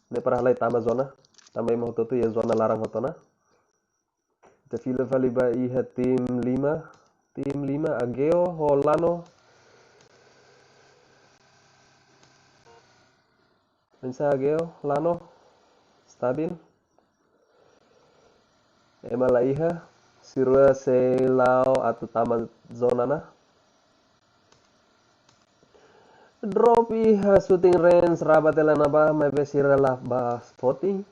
Ne'e para halai tama zona. Tanba ema hotu-hotu iha zona laran hotu ona. Ita fila fali ba iha tim lima. Tim lima, Ageo ho Lano. Oinsá Ageo, Lano? Stabil. Ema la iha, sira sei la'o atu tama zona ona. Drop iha shooting range, rabat hela iha ne'ebá, maibé sira la bá foti.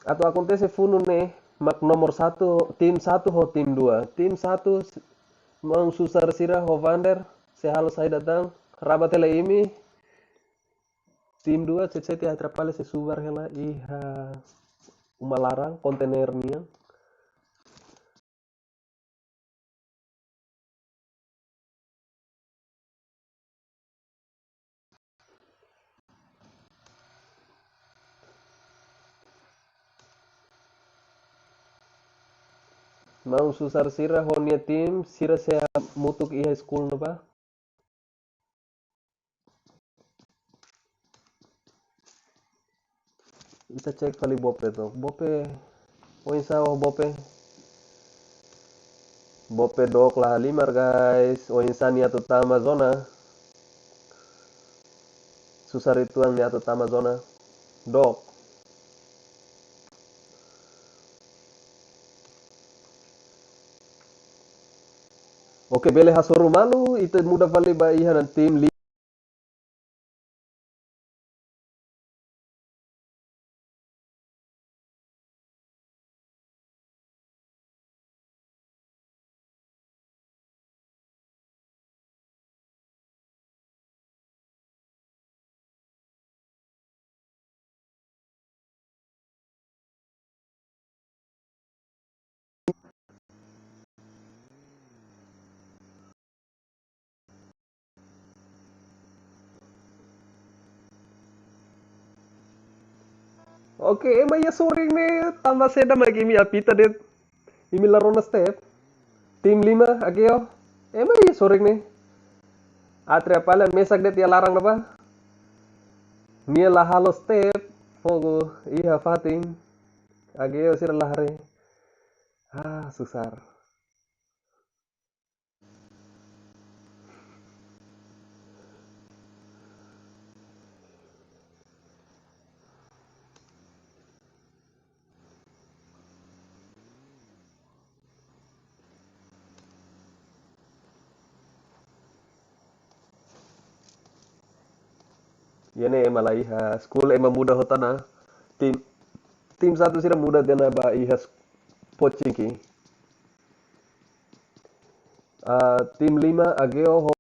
Atu akontese funu ne'e mak nomor satu, tim satu ho tim dua. Tim satu, s-, maun susar sira ho Vander, sei halo saida tan, rabat hela imi. Tim dua, sete sete atrapalla sei subar hela iha uma laran, kontainer nian. Maun susar sira ho nia tim, sira sei hamutuk iha skul ne'ebá. Ita cek fali Bope took. Bope, oinsá ho Bope? Bope dook la halimar, guys. Oinsá nia atu tama zona? Susar uitoan nia atu tama zona. Dook. Oke, bele hasoru malu, ita muda fali ba iha ne'e tim li- Oke, ema iha sorin ne'e, tanba saida mak imi apita de'it. Imi la rona step. Tim lima, Ageo. Ema iha sorin ne'e. Atria Palha mesak de'it iha laran ne'ebá. Nia la halo step. Fogo iha fatin. Ageo sira la haree. Ah, susar. Iha ne'e ema la iha, school ema muda hotu ona. Tim, tim satu sira muda tiha ona ba iha s-, Pochinki. Ah, tim lima, Ageo ho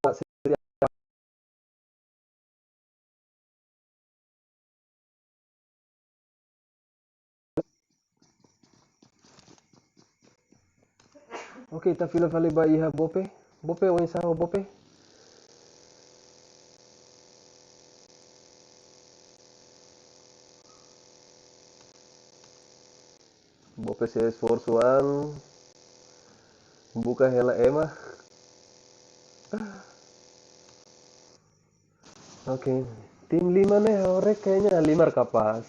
Oke, ita fila fali ba iha Bope. Bope, oinsá ho Bope? Bope sei esforsu an. Buka hela ema. Oke, tim lima ne'e, haree kayaknya lima kapás.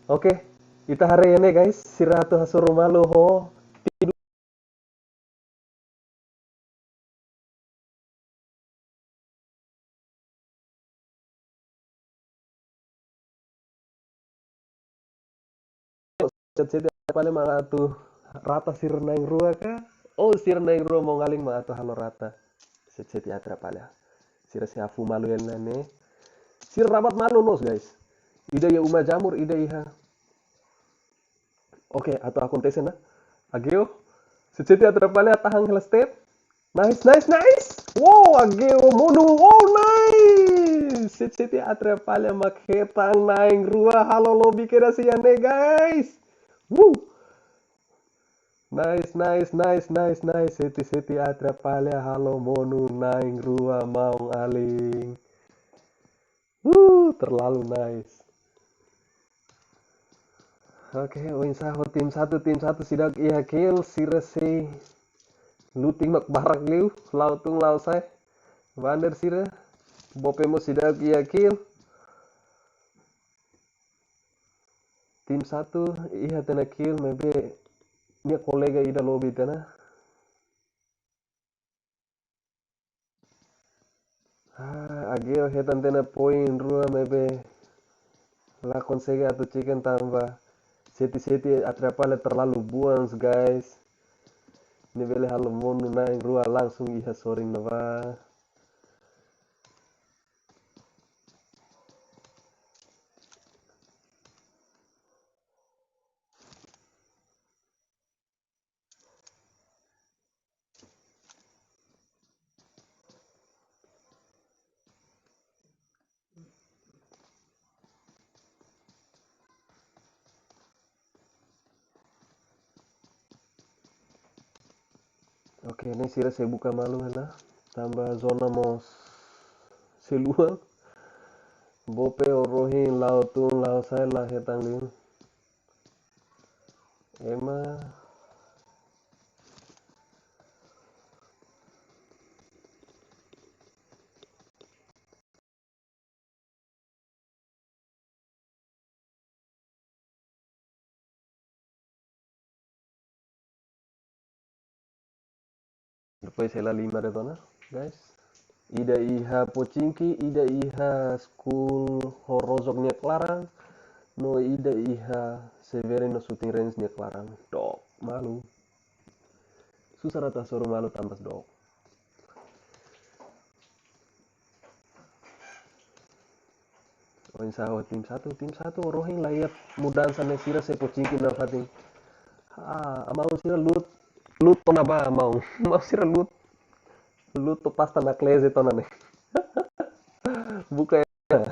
Oke, ita haree ne'e guys, sira atu hasoru malu ho tim Sete-sete Atria Palha mak atu rata sira na'in-rua ka? Oh, sira na'in-rua maun-alin mak atu halo rata. Sete-sete Atria Palha. Sira sei hafu malu hela ne'e. Sira rabat malu loos, guys. Ida iha uma jamur, ida iha. Oke, atu akontese ona. Ageo. Sete-sete Atria Palha tahan hela step. Nice, nice, nice. Wow, Ageo monu. Oh, nice. Sete-sete Atria Palha mak hetan na'in-rua, halo lobby kedas iha ne'e, guys. Woo. Nice, nice, nice, nice, nice. Sete-sete Atria Palha halo monu na'in-rua, maun-alin. Uh, terlalu nice. Oke, oinsá ho tim satu, tim satu seidauk iha kill, sira sei looting mak barak liu, la'o tun la'o sa'e. Wander sira, Bope mós seidauk iha kill. Tim satu iha tiha ona kill, maibé nia kolega ida lobby tiha ona. Ah, Ageo hetan tiha ona poin rua maibé la konsege atu chicken tanba sete-sete Atria Palha terlalu buans, guys. Nia bele halo monu na'in-rua langsung iha sorin ne'ebá. Oke, ne'e sira sei buka malu hela. Tanba zona mós sei luan. Bope ho rohin la'o tun la'o sa'e la hetan liu. Ema. Depois hela lima de'it ona, guys. Ida iha Pochinki, ida iha school Horozok nia klaran, no ida iha Severino Shooting Range nia klaran. Dook malu. Susar atu hasoru malu tanba dook. Oinsá ho tim satu, tim satu, rohin la iha mudansa ne'e sira sei Pochinki nafatin. Ah, maun sira loot, loot tiha ona ba maun. Maun sira loot, loot to'o pasta nakleze tiha ona ne'e. Buka ya.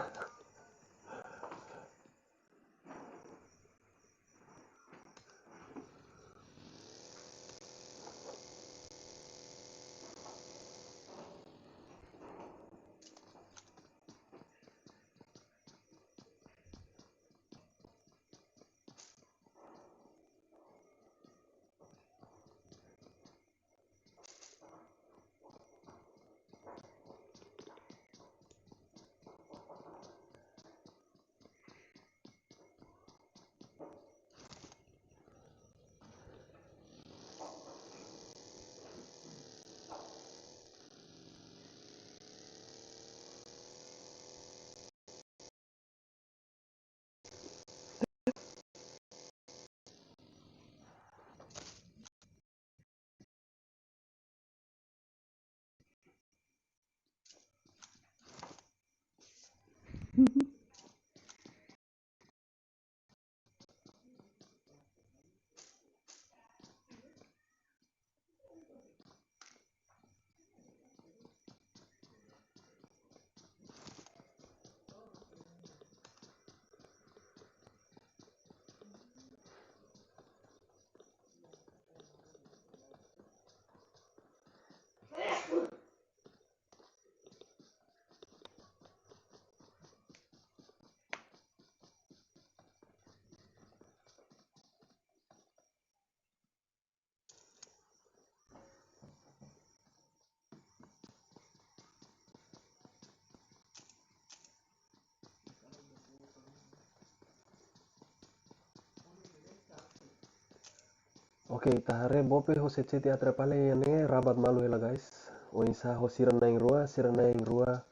Oke, ita haree Bope ho Sete-Sete Atrapalha iha ne'e rabat malu hela, guys. Oinsá ho sira na'in-rua, sira na'in-rua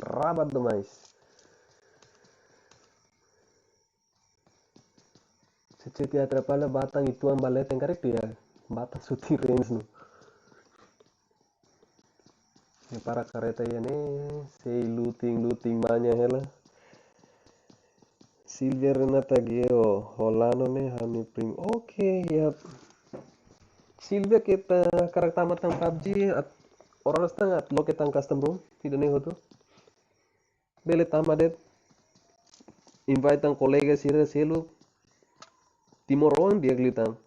rabat demais. Sete-Sete Atrapalha batang ituan ba leten karik tu ya. Batang shooting range no. Ne'e para kareta iha ne'e, sei luting, luting manya hela. Silvia Renata Geo, Holano ne'e ha'u-nia prim. Oke, ya. Silvia, keta hakarak tama tan PUBG, at-, oras tan atu loke tan custom room, ida-ne'e hotu. Bele tama de'it. Invite tan kolega sira seluk. Timoroan di'ak liután.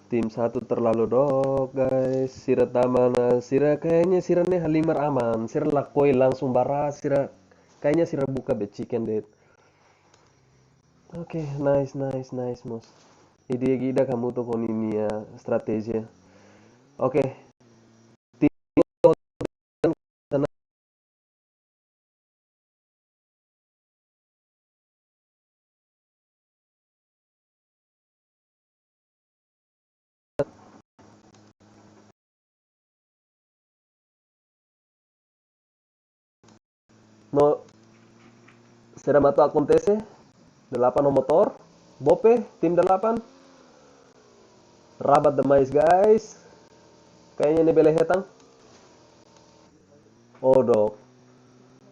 Tim satu terlalu dook, guys. Sira tama ona, sira kayaknya sira ne'e halimar aman. Sira lakohi langsung ba ras, sira kayaknya sira buka be chicken de'it. Oke, nice, nice, nice, mós. Ida-ne'e ida hamutuk ho ninia estratéjia. Oke. Tim No, sira mak atu akontese, delapan no motor, Bope, tim delapan. Rabat demais, guys. Kayaknya ne'e bele hetan. Oh, dook.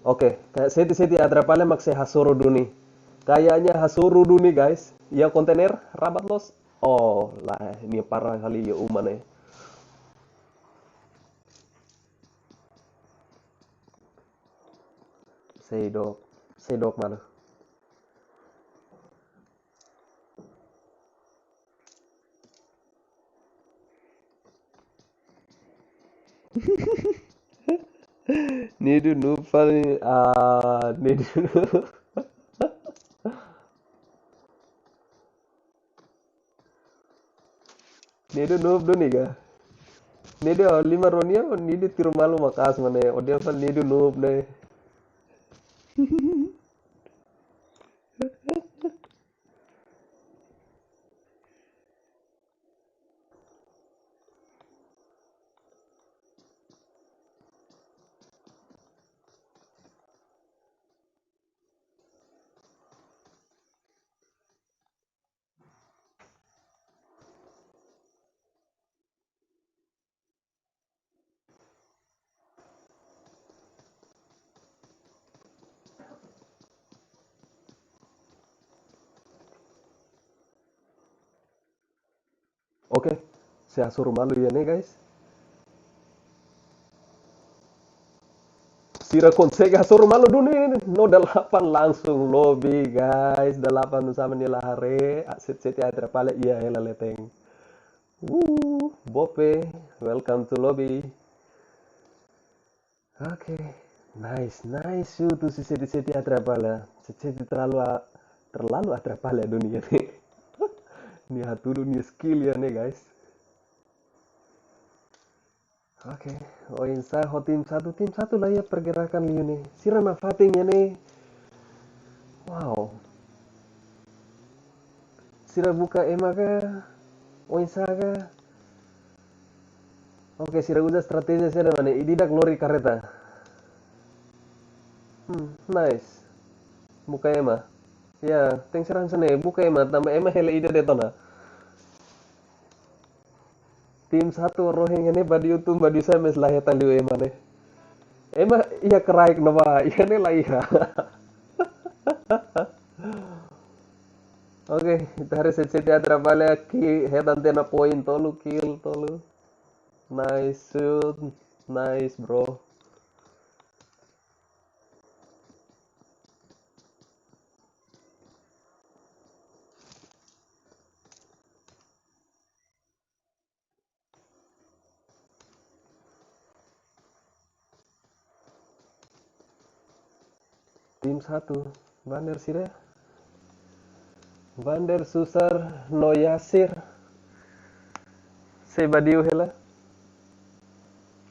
Oke, kayak Sete-Sete Atrapalha mak sei hasoru duni. Kayaknya hasoru duni, guys. Iha kontainer, rabat loos. Oh, lae, nia para fali iha uma ne'e. Sei dook, sei dook malu. Nidu noob fali, ah, Nidu noob. Nidu noob duni ka? Nidu halimar ho nia, Nidu tiru malu maka'as mak ne'e. Ó dehan fali Nidu noob ne'e. Oke, sei hasoru malu iha ne'e, guys. Sira konsege hasoru malu duni, no delapan langsung lobby, guys. Delapan no sama nia la haree, ah, Sete-Sete Atrapalha iha hela leten. Wuh, Bope, welcome to lobby. Oke, nice, nice shoot husi Sete-Sete Atrapalha. Sete-Sete terlalu a-, terlalu Atrapalha duni iha ne'e. Nia hatudu nia skill iha ne'e, guys. Oke, oinsá ho tim satu, tim satu la iha pergerakan liu ne'e. Sira nafatin iha ne'e. Wow. Sira buka ema ka? Oinsá ka? Oke, sira uza estratéjia sira mane, ida-idak lori kareta. Hmm, nice. Buka ema. Ya, tenke sira hanesan ne'e, buka ema, tanba ema hela ida de'it ona. Tim satu rohing ne'e badiu tun badiu sai mais la hetan liu ema ne'e. Ema iha kraik no ba, iha ne'e la iha. Oke, ita haree C C T atrapalha, ki hetan tiha ona poin tolu, kill tolu. Nice shoot, nice bro. Tim satu, Vander sira. Vander, Susar no Yasir. Sei badiu hela.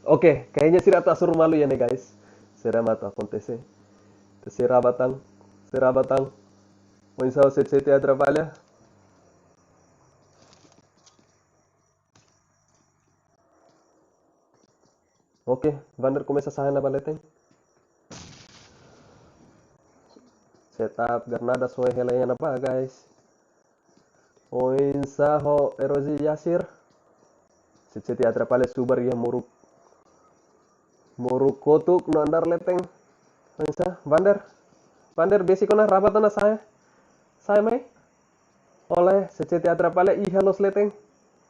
Oke, kayaknya sira atu hasoru malu iha ne'e, guys. Sira mak atu akontese. Sira bá tan, sira bá tan. Oinsá C C T atrapalha. Oke, Vander komesa sa'e ona ba leten. Setup granada soe hela iha ne'ebá, guys. Oinsá ho Erozi Yasir. C C T atrapalha, Subar iha moruk. Moruk kotuk no andar leten. Oinsá, Vander. Vander besik ona, rabat ona, sa'e. Sa'e mai. Oleh, C C T atrapalha, iha loos leten.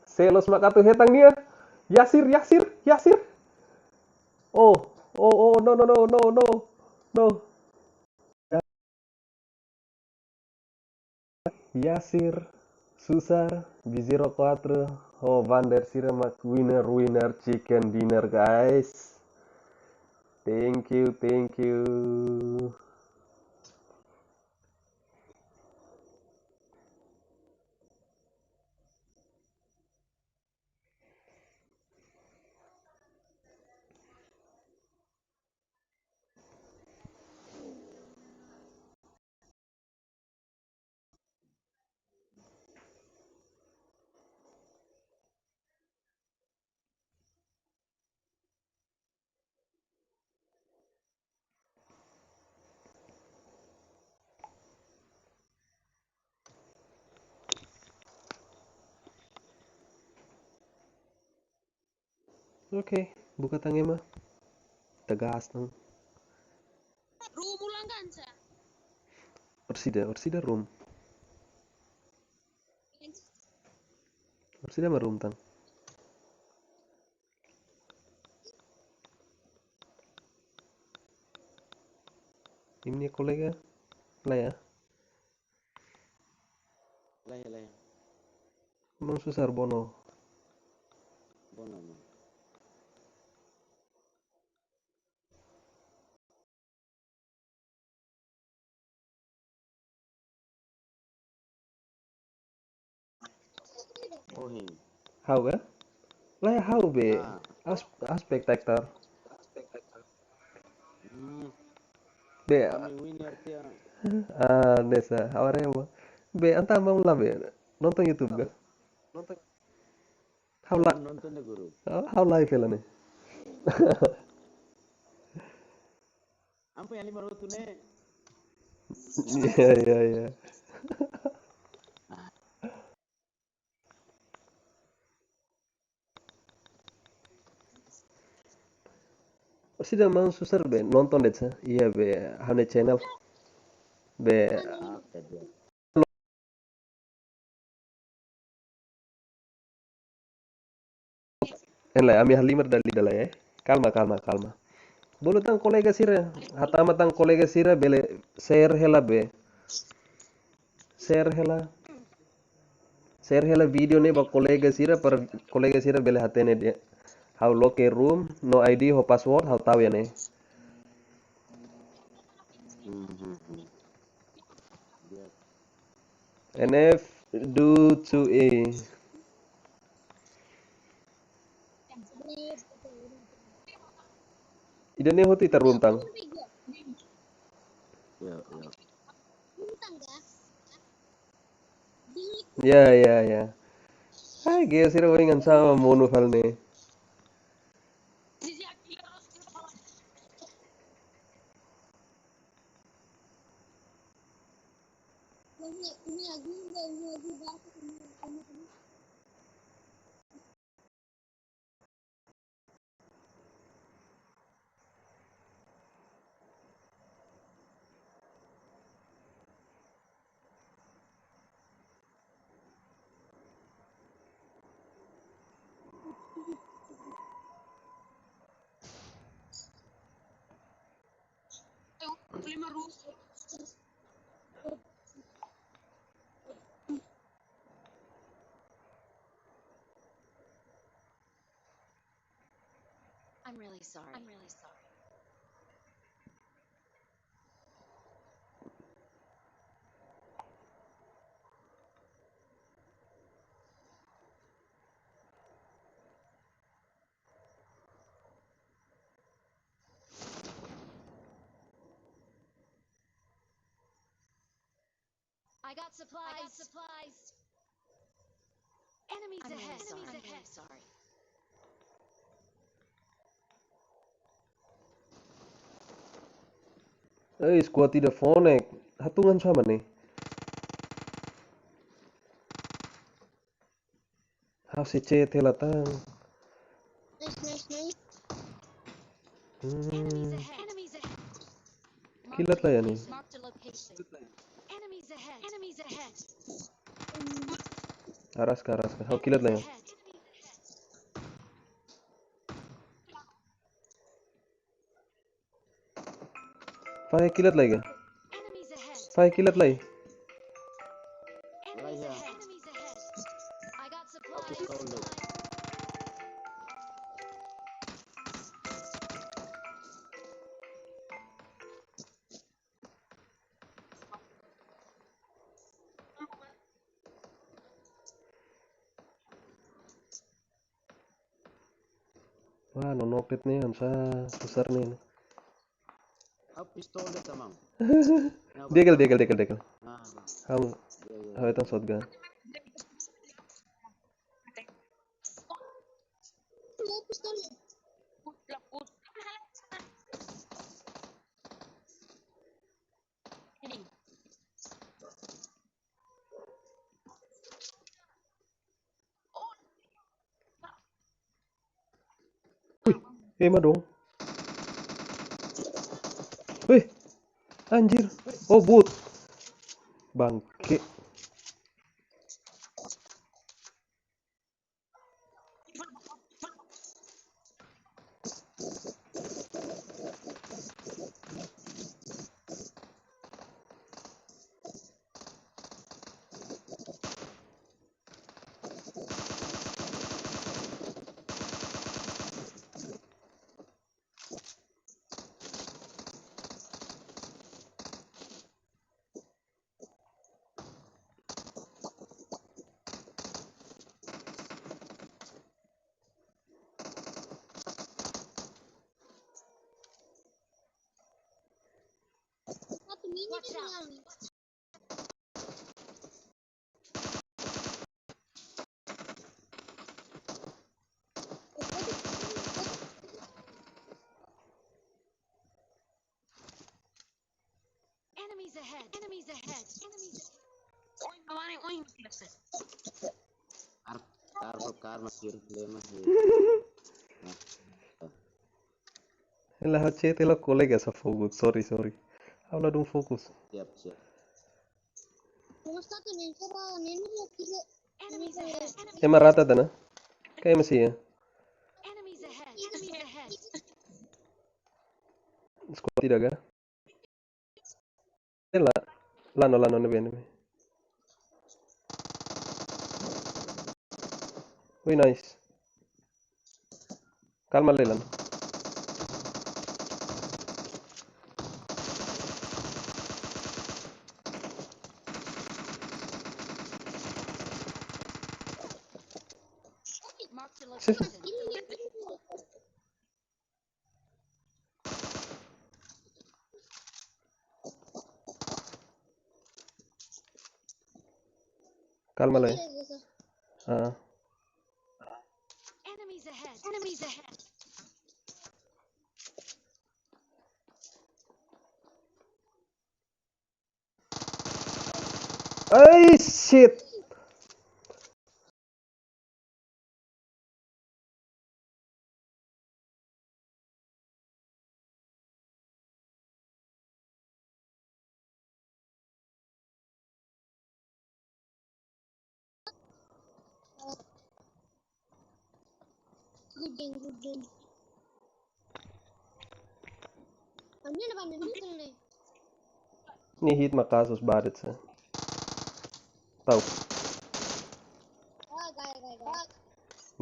Sé loos mak atu hetan nia. Yasir, Yasir, Yasir. Oh, oh, oh, no, no, no, no, no. No. Yasir, Susar, B zero quatro, oh, Vander sira mak winner, winner, chicken dinner, guys. Thank you, thank you. Oke, buka tan ema. Tegas tan. Room ulang kan, Sa? Orsida, orsida room. Orsida mak room tan. Imi-nia kolega, laiha? Laiha, laiha. Maun Susar, bá ona? Bá ona, maun. Ohin. Ha'u ka? Laiha ha'u be. Ah. As-, aspek tektar. Hmm. Be. Kami winner tiha. Ah, nesa. Ha'u haree ema. Be, entaun maun la be. Nonton YouTube ka? Nonton. Ha'u la-, nonton de guru. Ha'u, ha'u live hela ne'e. Ampa yang lima ratus ne. Iya, iya, iya. Orsida maun Susar be, nonton de'it sa. Iya be, ha'u-nia channel. Be. Ah, oke, dia. Ela, ami halimar dala ida lai, eh. Kalma, kalma, kalma. Bolu tan kolega sira, hatama tan kolega sira bele share hela be. Share hela. Share hela vídeo ne'e ba kolega sira, para kolega sira bele hatene de'it. Ha'u loke room, no I D ho password, ha'u tau iha ne'e. Mhm. N F do two A. Ida-ne'e hotu ita room tan. Ya, ya. Ya, ya, ya. Ai, ge sira oin hanesan monu fali ne'e. I'm really sorry. I'm really sorry. I got supplies. I got supplies. Enemies ahead. Enemies ahead. Ei, squad ida fó ne'e. Hatungan sama ne'e. Ha'u sei C T hela tan. Nice, nice, nice. Hmm. Enemies ahead. Enemies ahead. Kilat la iha ne'e. Marked a location. Enemies ahead. Enemies ahead. Araska, araska. Ha'u kilat la iha. Enemies ahead. Fahe kilat lai ka? Fahe kilat lai. Wah, no noktet ne'e, hanesan susar ne'e. Ha'u pistol de'it, tamang. Diegel, diegel, diegel, diegel. Ah, ah. Ha'u, ya, ya. Ha'u hetan shotgun. Wih, eh, madong. Wih, anjir. Oh, bot. Bangke. Watch out. Enemies ahead. Enemies ahead. Enemies ahead. Oi, no, mane, oi, no. Kar, kar, kar, mas kiri, lema, kiri. Nah. Hela, ha'u C T hela kolega sa fokus. Sorry, sorry. Ha'u ladún fokus. Siap, siap. Ema rata tiha ona? Kayak masih ya? Squad ida ka? Eh, la, la no, la no, ne'ebé, ne'ebé. Ui, nice. Kalma lai, la no. Marked a location. Kalma lai. Ah. Enemies ahead. Enemies ahead. Ai, shit. Good game, good game. Anjir, apa nih? Ini hit makasus barit sa. Tahu. Ah, gaya, gaya, gaya.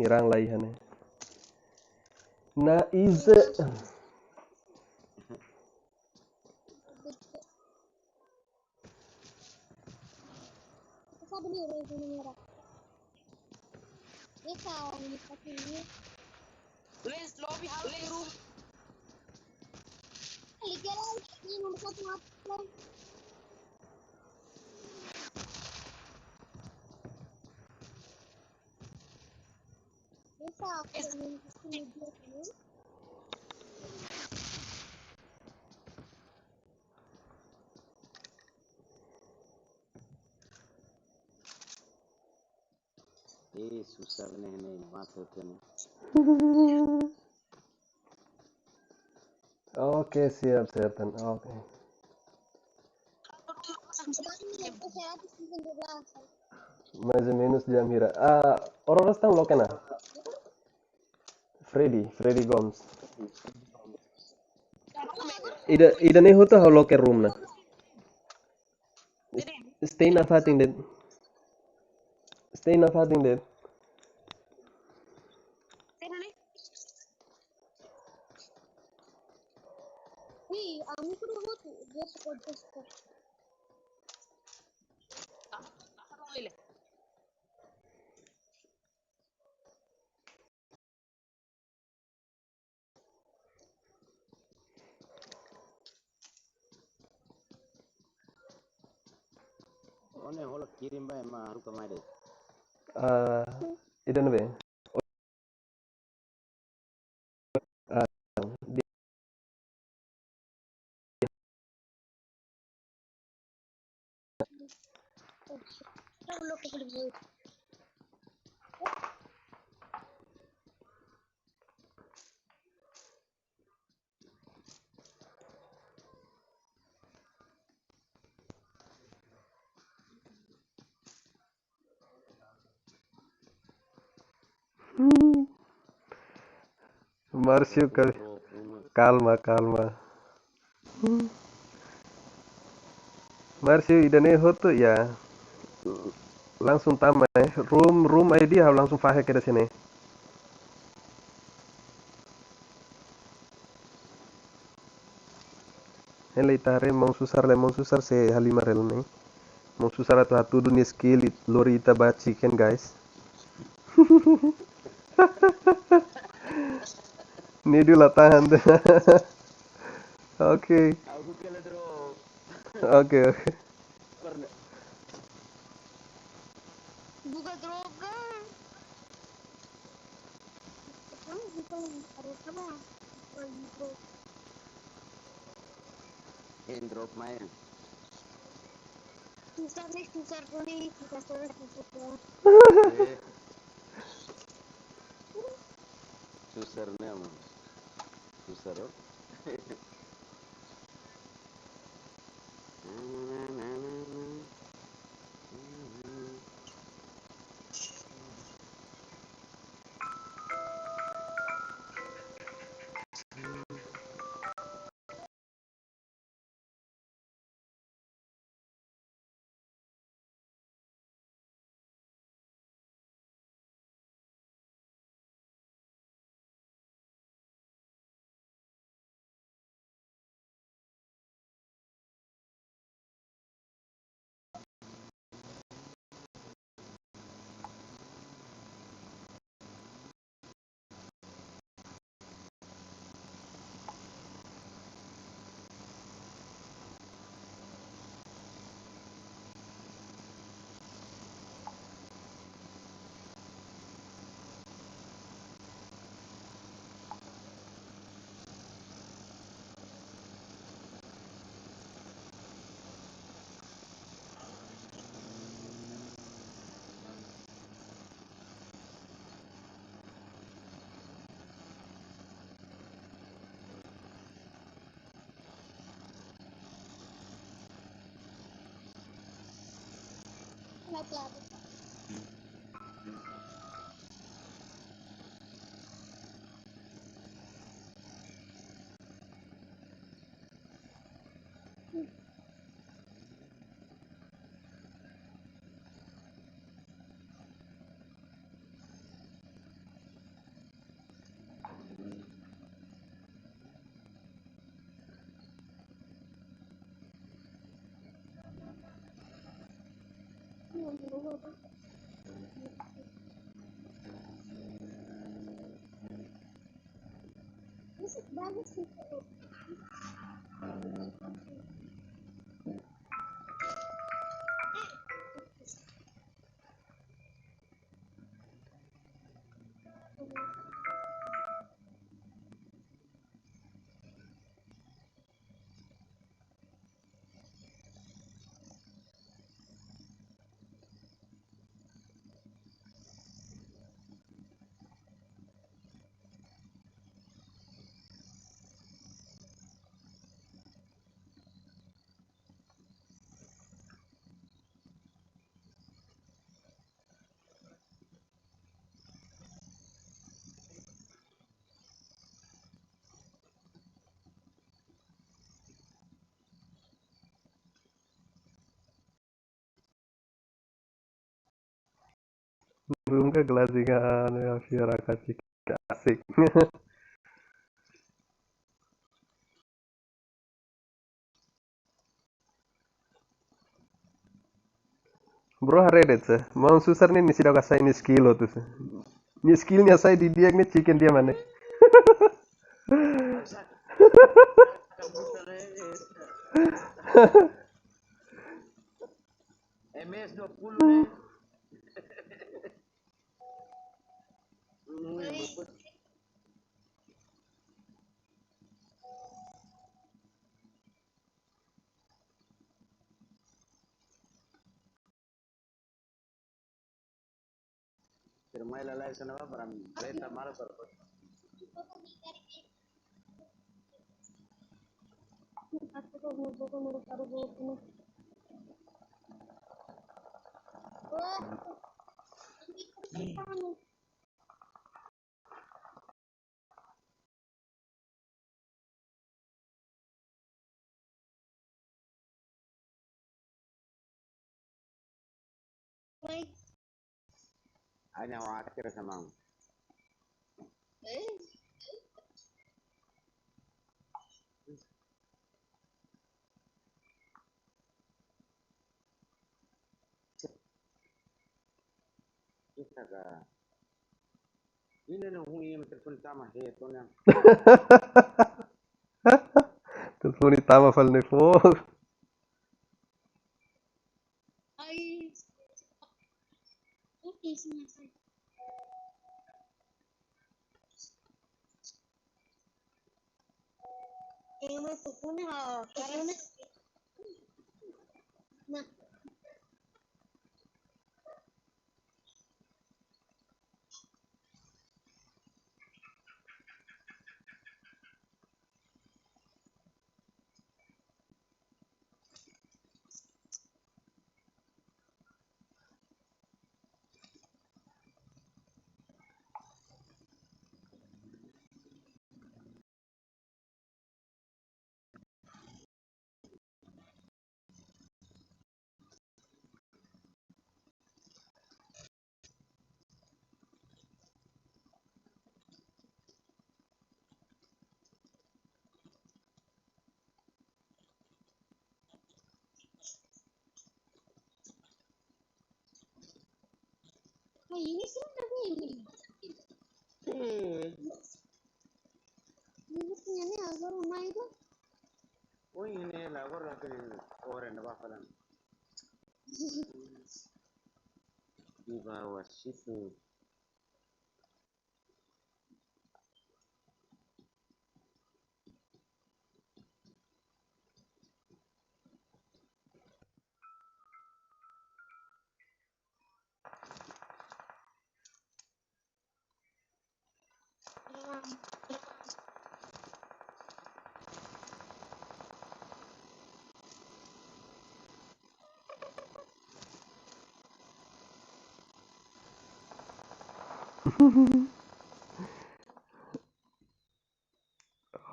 Nyerang lagi, hane. Na ize. Sabe ni, Rei, ni merah. Esa, ni pasti ni. Lens, lobby, house, room. Lagi lah, ini nomor satu apa? Esa, aku ni pasti ni dia ni. Eh, susar ne'e, ne'e, masa tene. Oke, siap, siap, Tan. Oke. Mais ou menus jam hira. Ah, ora-ora estão loke na. Freddy, Freddy Gomes. Ida, ida-ne'e hotu ha'u loke room na. Stay na fatin de'it. Stay na fatin de'it. Ih, ami kuda hotu, dia suka, dia suka. Ó-nia hola kirim ba ema haruka mai de'it. Ah, ida-ne'ebé? Ah, di- Márcio, ka-, kalma, kalma. Márcio, ida-ne'e hotu ya. Langsung tama, eh. Room, room I D ha'u langsung fahe kedas ne'e. Hela ita haree maun susar lai, maun susar sei halimar hela ne'e. Maun susar atu hatudu nia skill, lori ita ba chicken, guys. Ne'e dulu la tahan. Oke. Aku kela drop. Oke, oke. Pernah. Buka drop kan? Kamu bukan harus apa? Bukan drop. Yang drop main. Susar ne'e, susar ko ne'e, susar terus, susar terus. Eh. Susar ne'e, aman. Susar, oh. Nunka glasi kan ya fiar akati kasik. Bro, haree de'it se. Maun susar ne'e, nia seidauk hasai nia skill hotu se. Nia skill nia hasai didi'ak ne'e chicken dia mane. M S dua puluh ne'e. Termai lalai sana ba, para leta malu para. Hanya khawatir sama. Ita ka. Ina na hu iem telefone tama he tona. Telefone tama fali ne'e fó. Ai. Oke, sini, sini. Yang masuk mana? Oh, karena Ai, ini seru tapi ini. Hmm. Ini punya ni agora mai itu. Oh, ini la agora la kene orang na ba falan. Di bawah situ.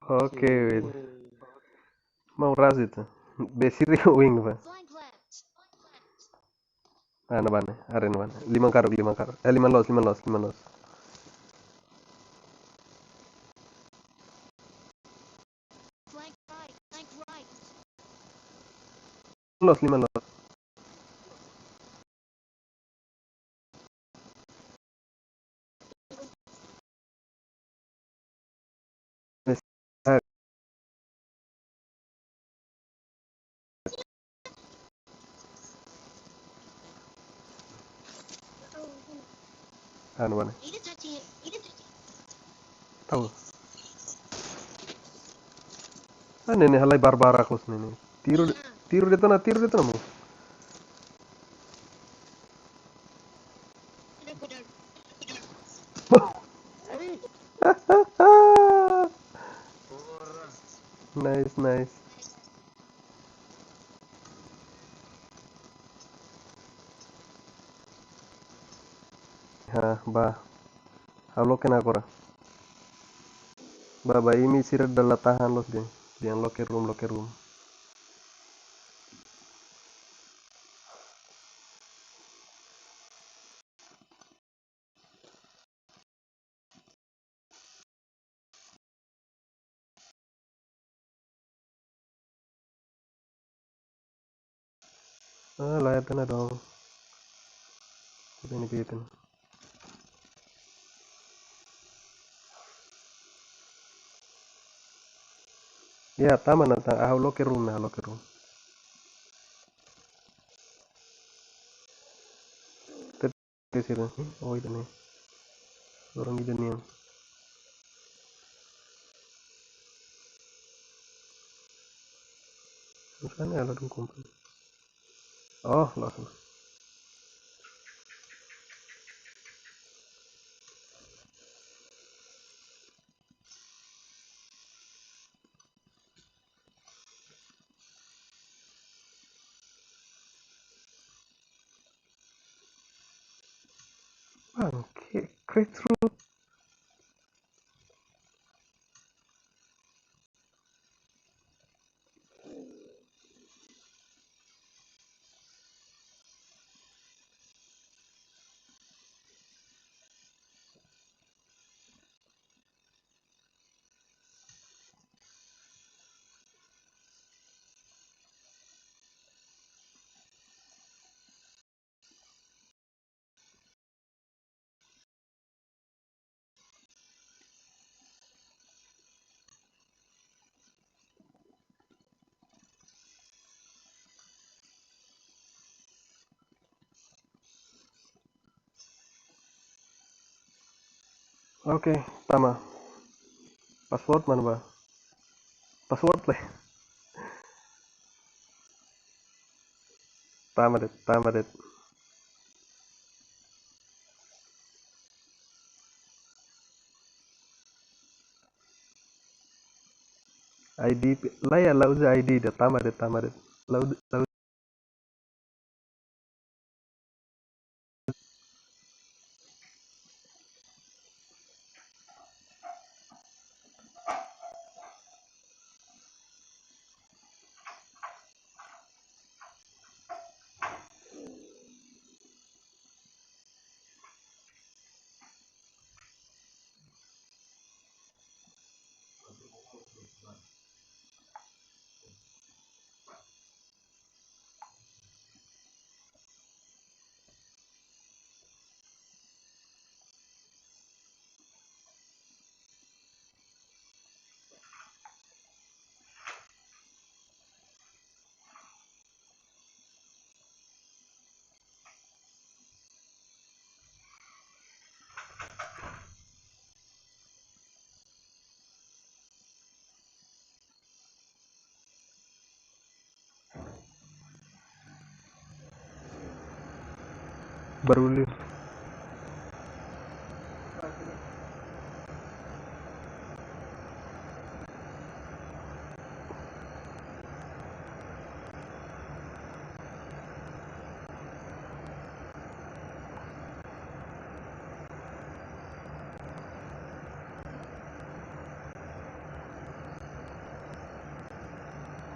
Oke, win. Mau razit. Besiri win, ba. Ah, na bane, are na bane. Lima karuk, lima karuk. Eh, lima loos, lima loos, lima loos. Loos, lima loos. Anu mana? Tahu. Ah, ne'e ne'e halai barbarak los ne'e ne'e. Tiru, tiru de'it ona, tiru de'it ona, mo. Nice, nice. Ha, ba. Ha'u loke ona agora. Ba, ba, imi sira dala tahan los de'it. Dehan loke room, loke room. Ah, la ya tena dong. Kita ini biar tena. Ya, tama na, ta, ah, loke room na, loke room. Te sira, oh, ida-ne'e. Orang ida-ne'e. Susah nih, ala dong kumpan. Oh, langsung. Bangke, Gertrude. Oke, tama. Password mana, ba? Password le. Tama de'it, tama de'it. I D, la ya, la uza I D de'it, tama de'it, tama de'it. La u-, la u- Barulho.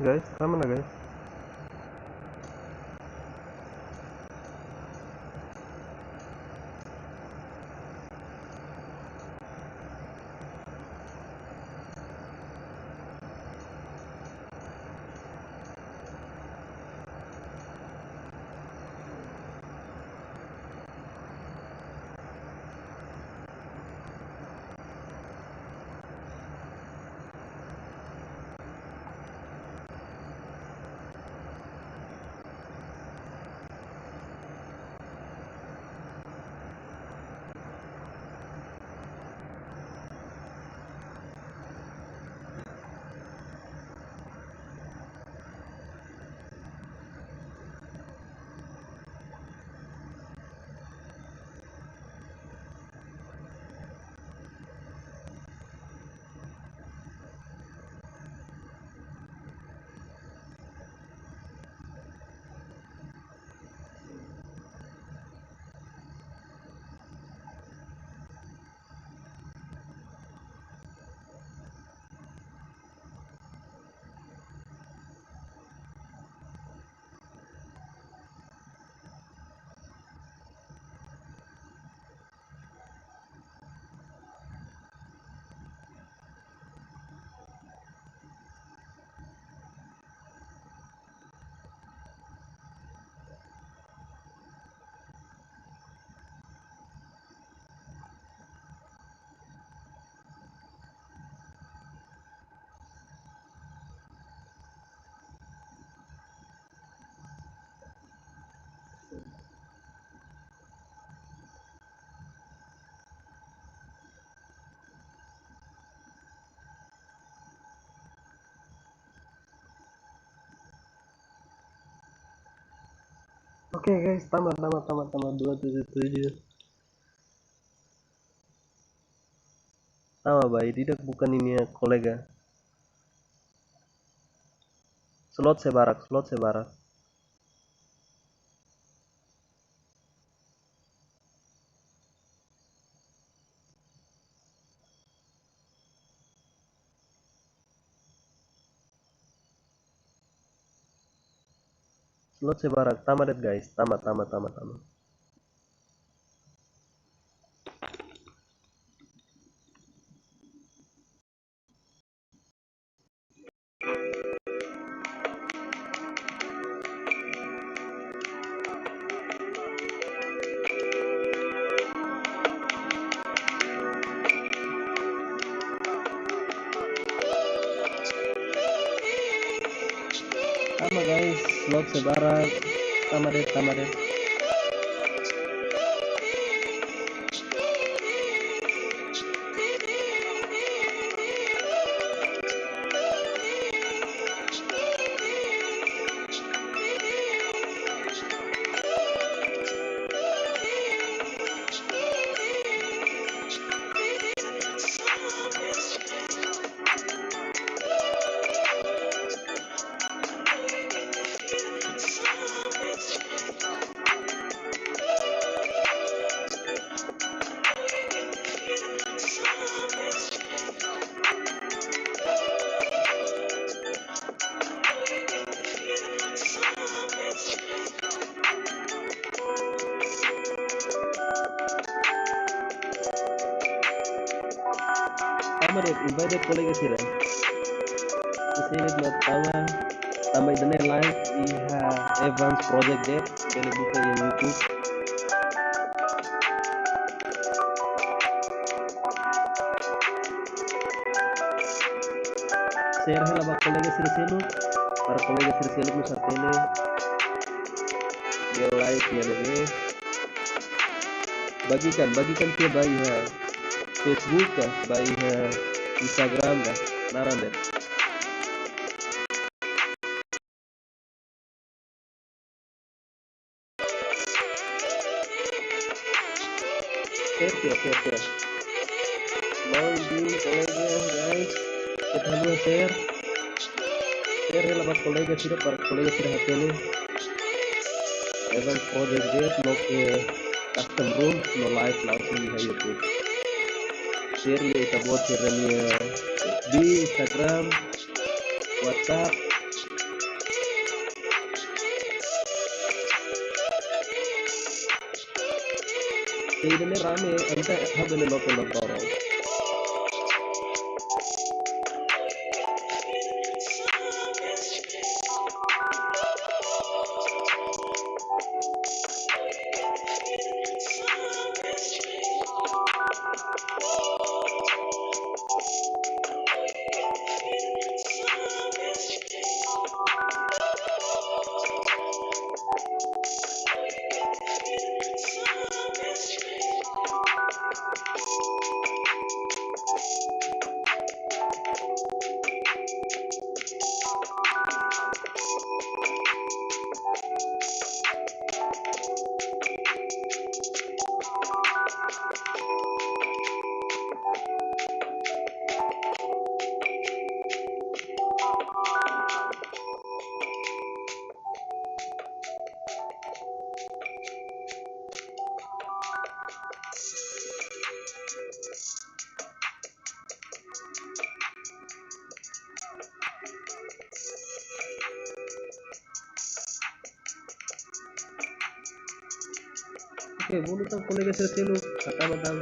Guys, tama ona, guys. Oke, guys, tama, tama, tama, tama, dua tujuh tujuh. Tama ba, ida-idak buka ninia kolega. Slot sei barak, slot sei barak. Slot sei barak, tama de'it, guys, tama, tama, tama, tama. Tama, guys, slot sei barak, tama de'it, tama de'it. Tama de'it, invite kolega sira. Sira no tama, tama ida-ne'e live iha Evans Project de'it, bele buka iha YouTube. Share hela ba kolega sira seluk, para kolega sira seluk mós hatene. Dia live ya deh. Bagikan, bagikan ke ba iha Facebook ka, ba iha Instagram ka, naran de'it. Oke, oke, oke. Mau izin kolega, guys. Kita mau share. Share hela ba kolega sira, para kolega sira hatene. Evans Project de'it, no ke custom room, no live langsung iha YouTube. Share iha ita-boot sira-nia F B, Instagram, WhatsApp, Ida-ne'e rame, entaun ha'u bele loke loke orang. Oke, bolu tan kolega sira seluk, hatama tan.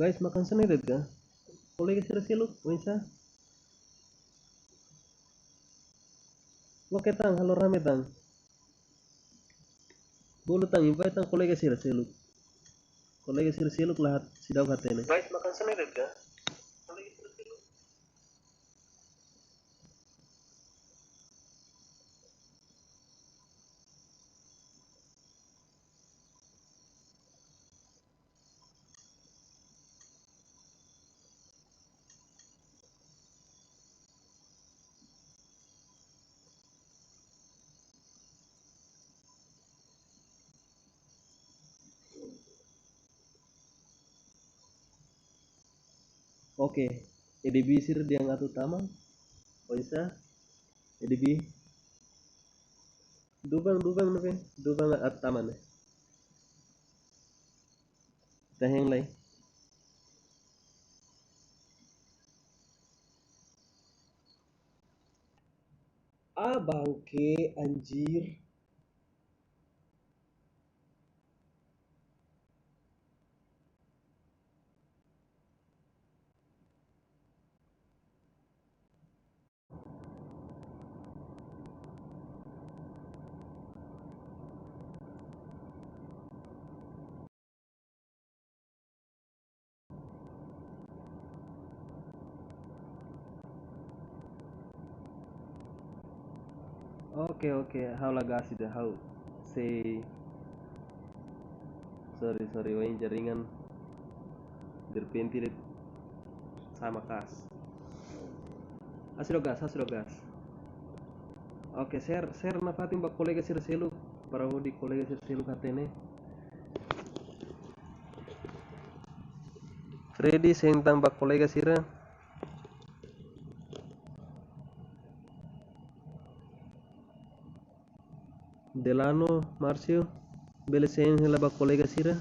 Guys, makan sini de'it ka? Kolega sira seluk, oinsá? Loke tan, halo rame tan. Bolu tan, invite tan kolega sira seluk. Kolega sira seluk la hat, seidauk hatene. Guys, makan sini de'it ka? Oke, E D B sira dehan atu tama. Oinsá? E D B. Dubang, dubang, no ke? Dubang atu tama ne'e. Ita hein lai. Ah, bangke, anjir. Oke, oke, ha'u la gasi de ha'u sei, Sorry, sorry, ohin jaringan derrepente de'it sama kas. Ha'u sei gas, ha'u sei gas. Oke, share, share nafatin ba kolega sira seluk, para hodi kolega sira seluk hatene. Freddy, share tan ba kolega sira. Delano, Márcio, bele share hela ba kolega sira,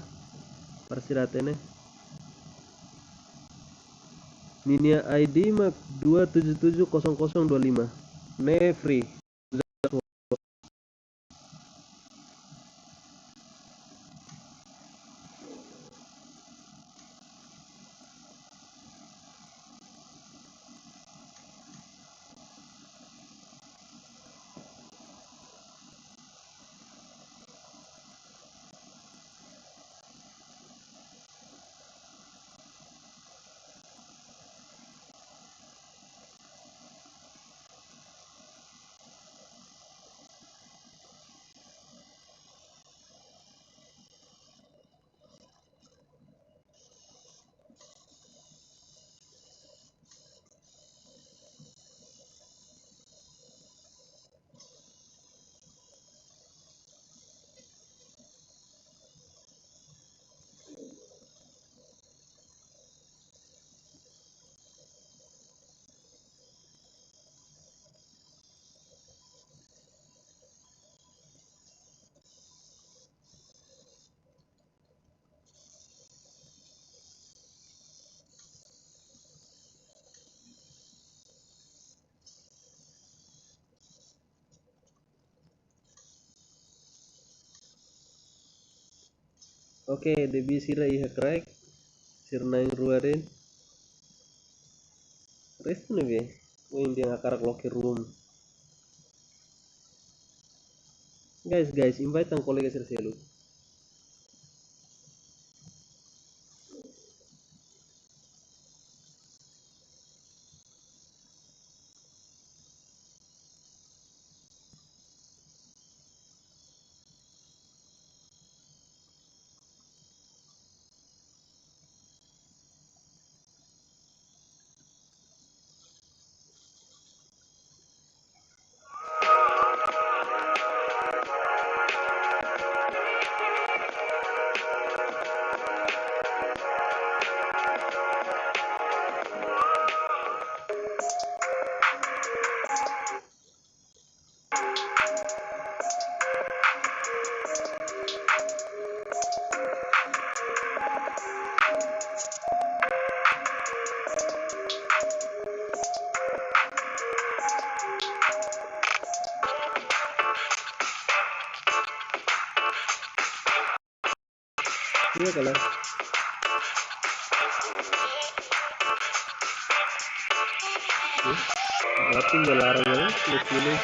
para sira hatene. Ninia I D mak dua tujuh tujuh kosong kosong dua lima. Ne'e free. Oke, debi sira iha kraik, sira na'in-rua de'it. Restu ne'ebé, o Indian hakarak loke room. Guys, guys, invite tan kolega sira seluk. Iya kala. Berarti melarang ya, di sini.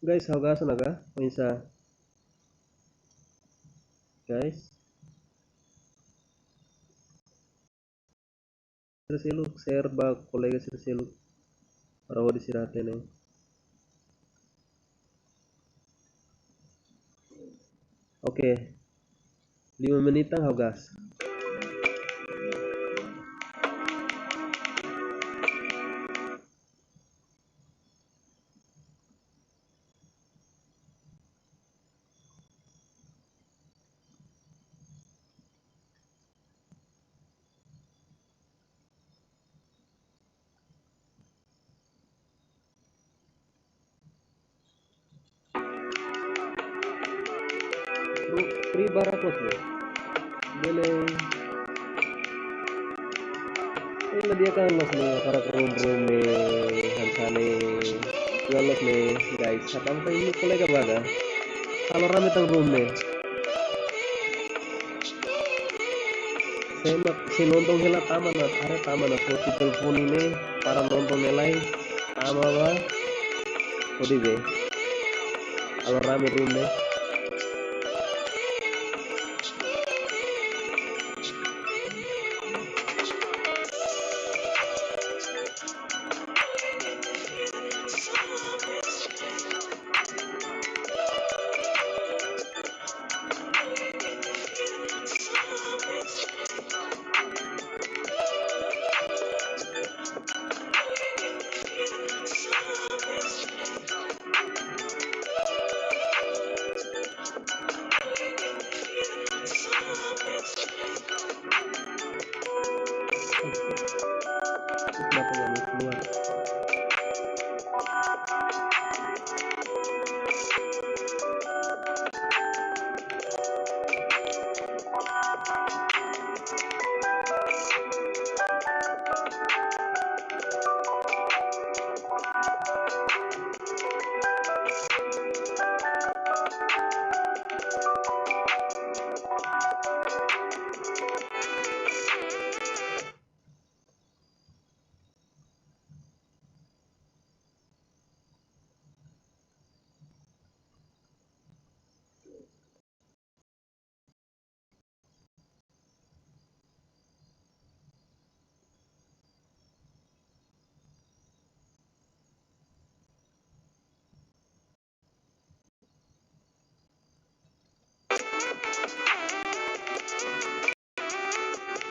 Guys, ha'u gas ona ka? Oinsá? Guys. Sira seluk, share ba kolega sira seluk. Para hodi sira hatene. Oke. Lima menit tan ha'u gas. Pri-, pri barak loos ne'e. Bele. Ela dia kan loos ne'e, para room, room ne'e, hanesan ne'e. Jual loos ne'e, guys. Hatama ka ini kolega baga. Halo rame tan room ne'e. Sé mak, sé nonton hela tama ona, haree tama ona foti telefone ne'e, para nonton ne'e lai, tama ba, hodi be. Halo rame room ne'e.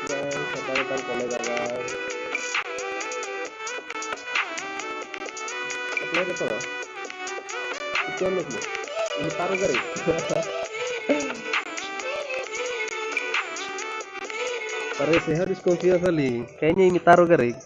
Guys, apa yang kau lega, guys? Apa yang kau lega? Itu anu, ini taruh garis. Parese ha'u deskonfia fali. Kayaknya ini taruh garis.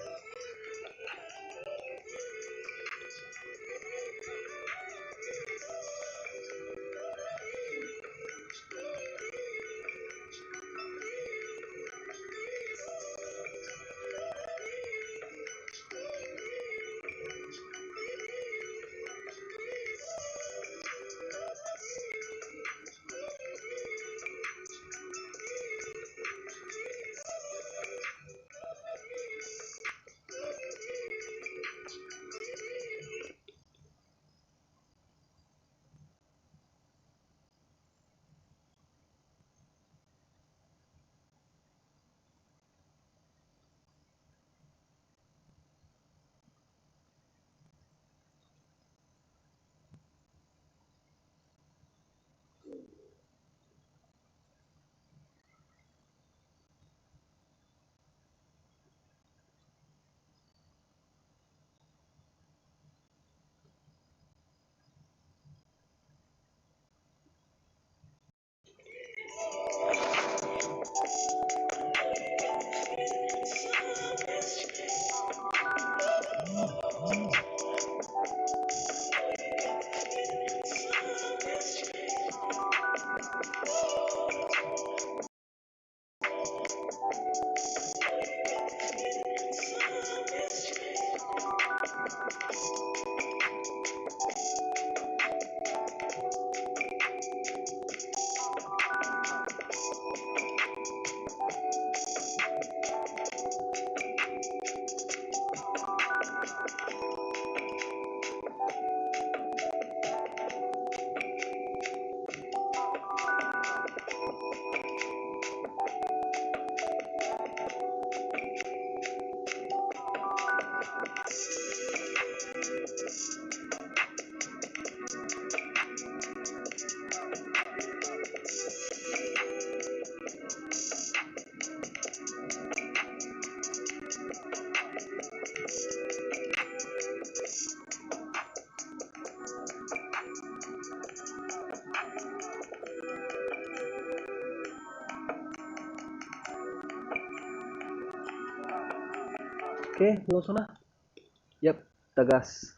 Oke, loos ona. Yap, ita gas.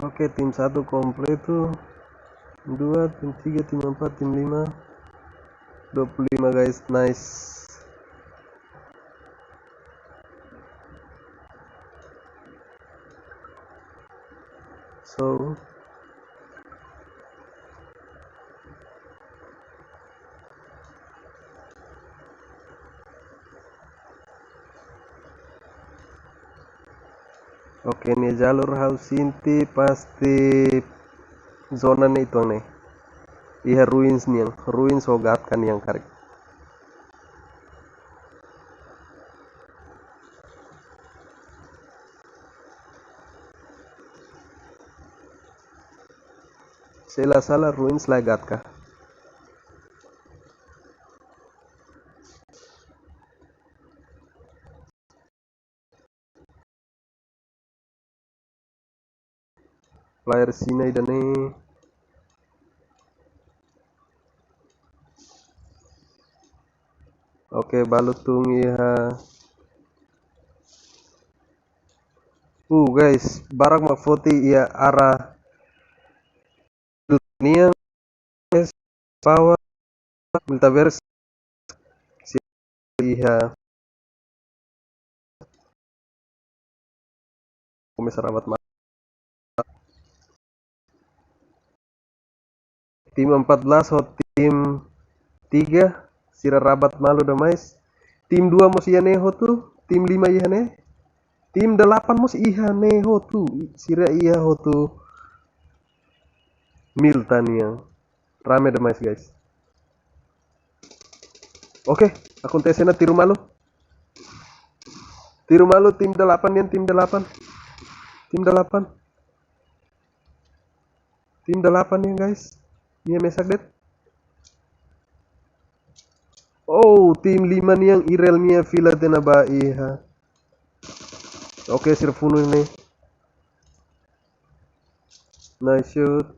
Oke, tim satu kompletu. Dua, tim tiga, tim empat, tim lima. Dua puluh lima, guys. Nice. So, oke, nia jalur ha'u sente pasti zona ne'e uitoan ne'e. Iha ruins nian, ruins ho gatka nian karik. Se la sala, ruins la gatka. Player Sina ida-ne'e. Oke, balu tun iha. Uh, guys, barak mak foti iha área nian, guys, power, Miltaverse, iha. Komesa rabat ma-, tim empat belas ho tim tiga, sira rabat malu demais. Tim dua mós iha ne'e hotu, tim lima iha ne'e. Tim delapan mós iha ne'e hotu, sira iha hotu Milta nian. Rame demais, guys. Oke, akontese ona tiru malu. Tiru malu tim delapan nian, tim delapan. Tim delapan. Tim delapan nian, guys. Nia mesak de'it. Oh, tim lima nian Irel nia fila tiha ona ba iha. Oke, sira funu ne'e. Nice shoot.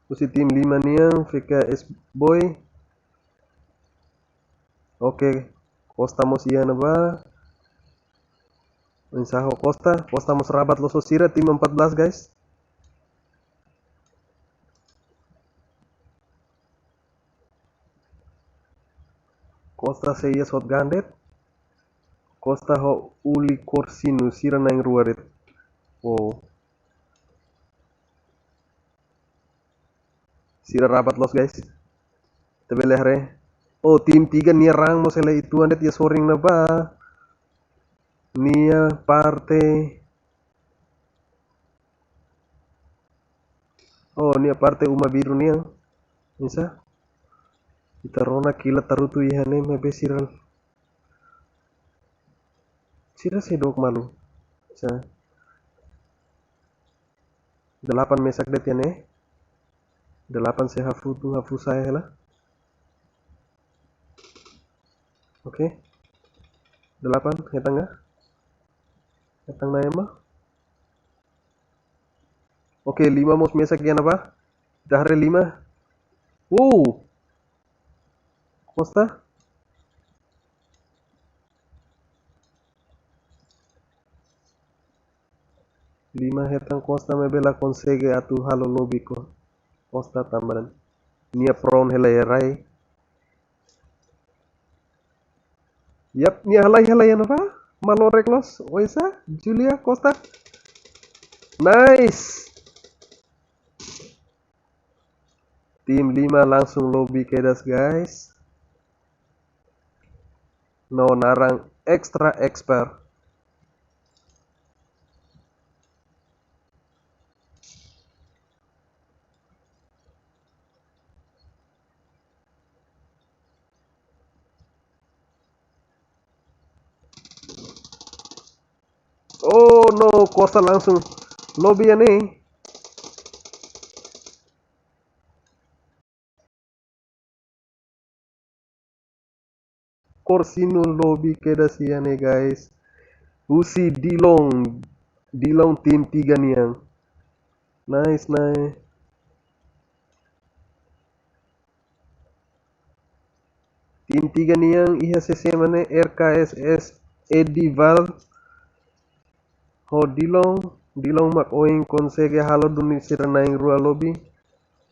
Husi tim lima nian, V K S Boy. Oke, Costa mós iha ne'ebá. Oinsá ho Costa, Costa mós rabat loos ho sira, tim empat belas, guys. Costa sei iha shotgun de'it. Costa ho Uli Corsino, sira na'in-rua de'it. Wow. Sira rabat loos, guys. Ita bele haree. Oh, tim tiga nia raan mós hela uitoan de'it iha sorin ne'ebá. Nia parte. Oh, nia parte uma biru nian. Oinsá? Ita rona kilat tarutu iha ne'e maibé sira. Sira sei dook malu. Oinsá? Delapan mesak de'it iha ne'e. Delapan sei hafutu, hafu sa'e hela. Oke. Delapan, hetan ka? Hetan ona ema. Oke, lima mós mesak iha ne'ebá. Ita haree lima. Wow. Costa. Lima hetan Costa maibé la konsege atu halo lobby ho Costa tanba nia prone hela iha rai. Yap, nia halai, halai iha ne'ebá. Malorek loos, oinsá, Julia Costa. Nice. Tim lima langsung lobby kedas, guys. No naran Extra Expert. no Costa langsung lobby iha ne'e. Corsino lobby kedas iha ne'e, guys. Husi Dilon, Dilon tim tiga nian. Nice, nice. Tim tiga nian iha C C mana R K S S Edival ho Dilon, Dilon mak oin konsege halo duni sira na'in rua lobby.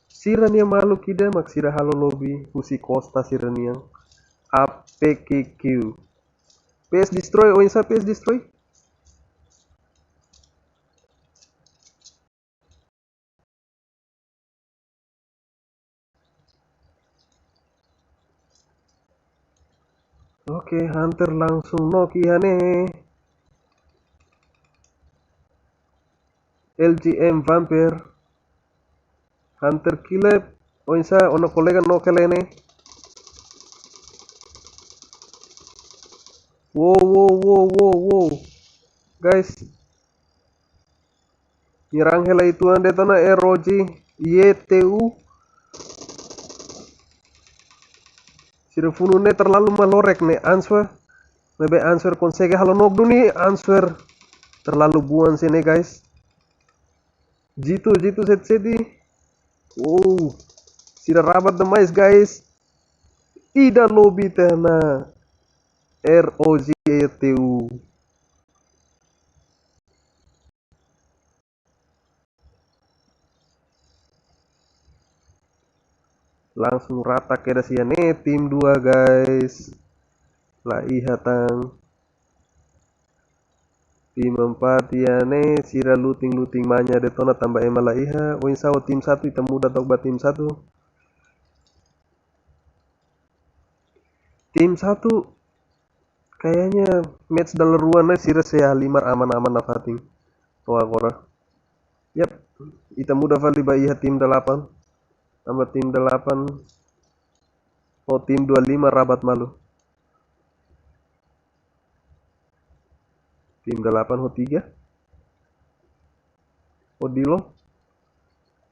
Sira-nia maluk ida mak sira halo lobby husi Costa sira-nian. A P Q Q. P S Destroy, oinsá P S Destroy? Oke, Hunter langsung knock iha ne'e. L G M Vampire. Hunter Kileb, oinsá, ó-nia kolega knock hela ne'e. Wow, wow, wow, wow, wow. Guys, nyerang hela uitoan de'it ona R O G Y T U. Sira funu ne'e terlalu malorek ne'e Answer. Maibé Answer konsege halo knock duni, Answer terlalu buan sini, guys. Jitu, Jitu set seti. Wow. Sira rabat demais, guys. Ida lobby tena R O G Y T U. Langsung rata kedas iha ne'e tim dua, guys. La iha tan. Tim empat iha ne'e sira looting-looting manja de'it ona tanba ema la iha. Oinsá ho tim satu, ita muda took ba tim satu. Tim satu kayaknya match dala rua ne'e sira sei halimar aman-aman nafatin. To'o agora. Yap, ita muda fali ba iha tim delapan. Tanba tim delapan ho tim dua lima rabat malu. Tim delapan ho tiga. Ho Dilon.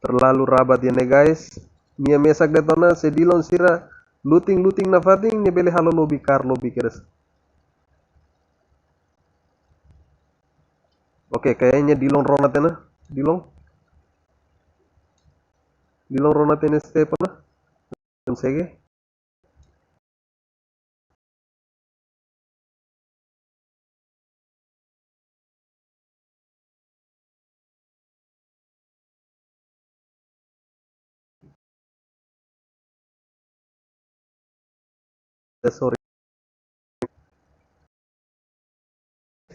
Terlalu rabat iha ne'e, guys. Nia mesak de'it ona, se Dilon sira looting-looting nafatin, nia bele halo lobby, kaer lobby kedas. Oke, kayaknya Dilon rona tiha ona. Dilon. Dilon rona tiha ona step ona. Konsege. Eh, sorry.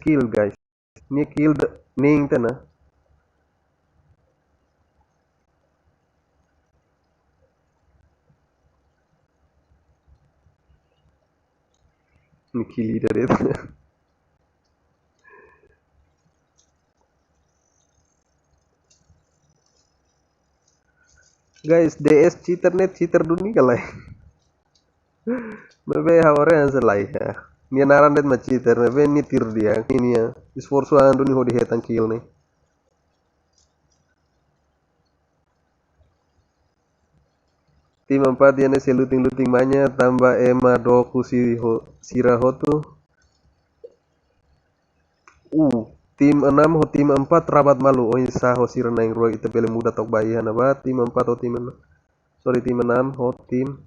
Kill, guys. Nia kill de, nia tiha ona. Nia kill ida de'it. Guys, D S cheater ne'e cheater duni ka lae. Maibé ha'u haree hanesan lae ya. Nia naran de'it mak cheater, maibé nia tiru di'ak, nia esforsu an duni hodi hetan kill ne'e. Tim empat iha ne'e sei looting-looting manja tanba ema dook husi ho-, sira hotu. Uh, tim enam ho tim empat rabat malu, oinsá ho sira na'in rua, ita bele muda took ba iha ne'ebá, tim empat ho tim enam. Sorry, tim enam ho tim.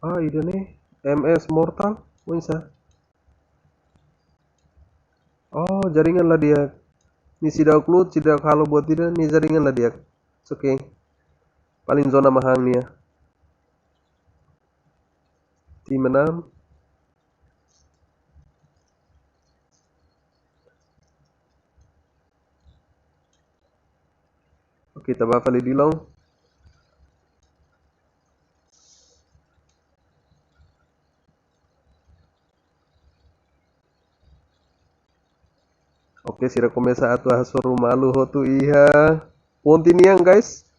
Ah, ida ne'e, M S Mortal, oinsá. Oh, jaringan la di'ak. Nia seidauk lut, seidauk halo buat ida, nia jaringan la di'ak. It's okay. Paling zona mahang nia. Tim enam. Oke, ita ba fali Dilon. Oke, sira komesa atu hasoru malu hotu iha ponte nian, guys.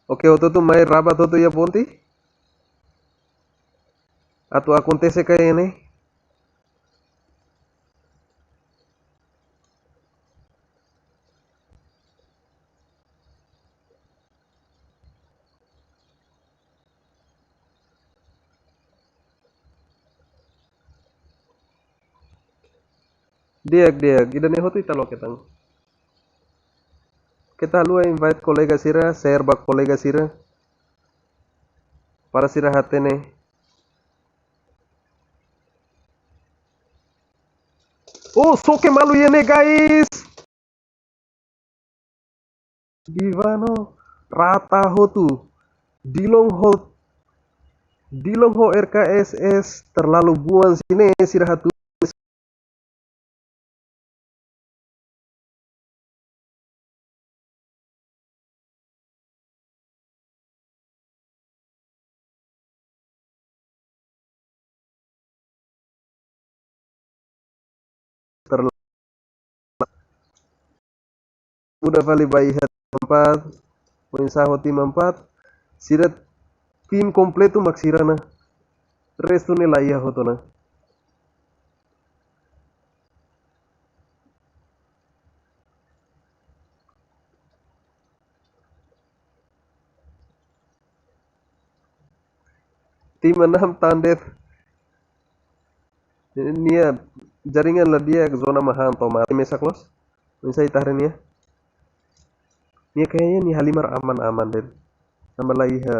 Oke, hotu-hotu mai rabat hotu iha ponte. Atu akontese kayak ini. Di'ak, di'ak. Ida-ne'e hotu ita loke tan. Keta haluha invite kolega sira, share ba kolega sira. Para sira hatene. Oh, soke malu iha ne'e, guys. Divano rata hotu. Dilon ho, Dilon ho R K S S terlalu buan sine sira hatu. Terlalu mudah fali ba iha tim empat, poin saho tim empat, sira tim kompletu mak sira ona. Restu ne'e la iha hotu ona. Tim enam tan de'it. Nia jaringan la di'ak, zona mahan to'o mate mesak loos. Oinsá ita haree nia. Nia kayaknya nia halimar aman-aman de'it. Tanba la iha.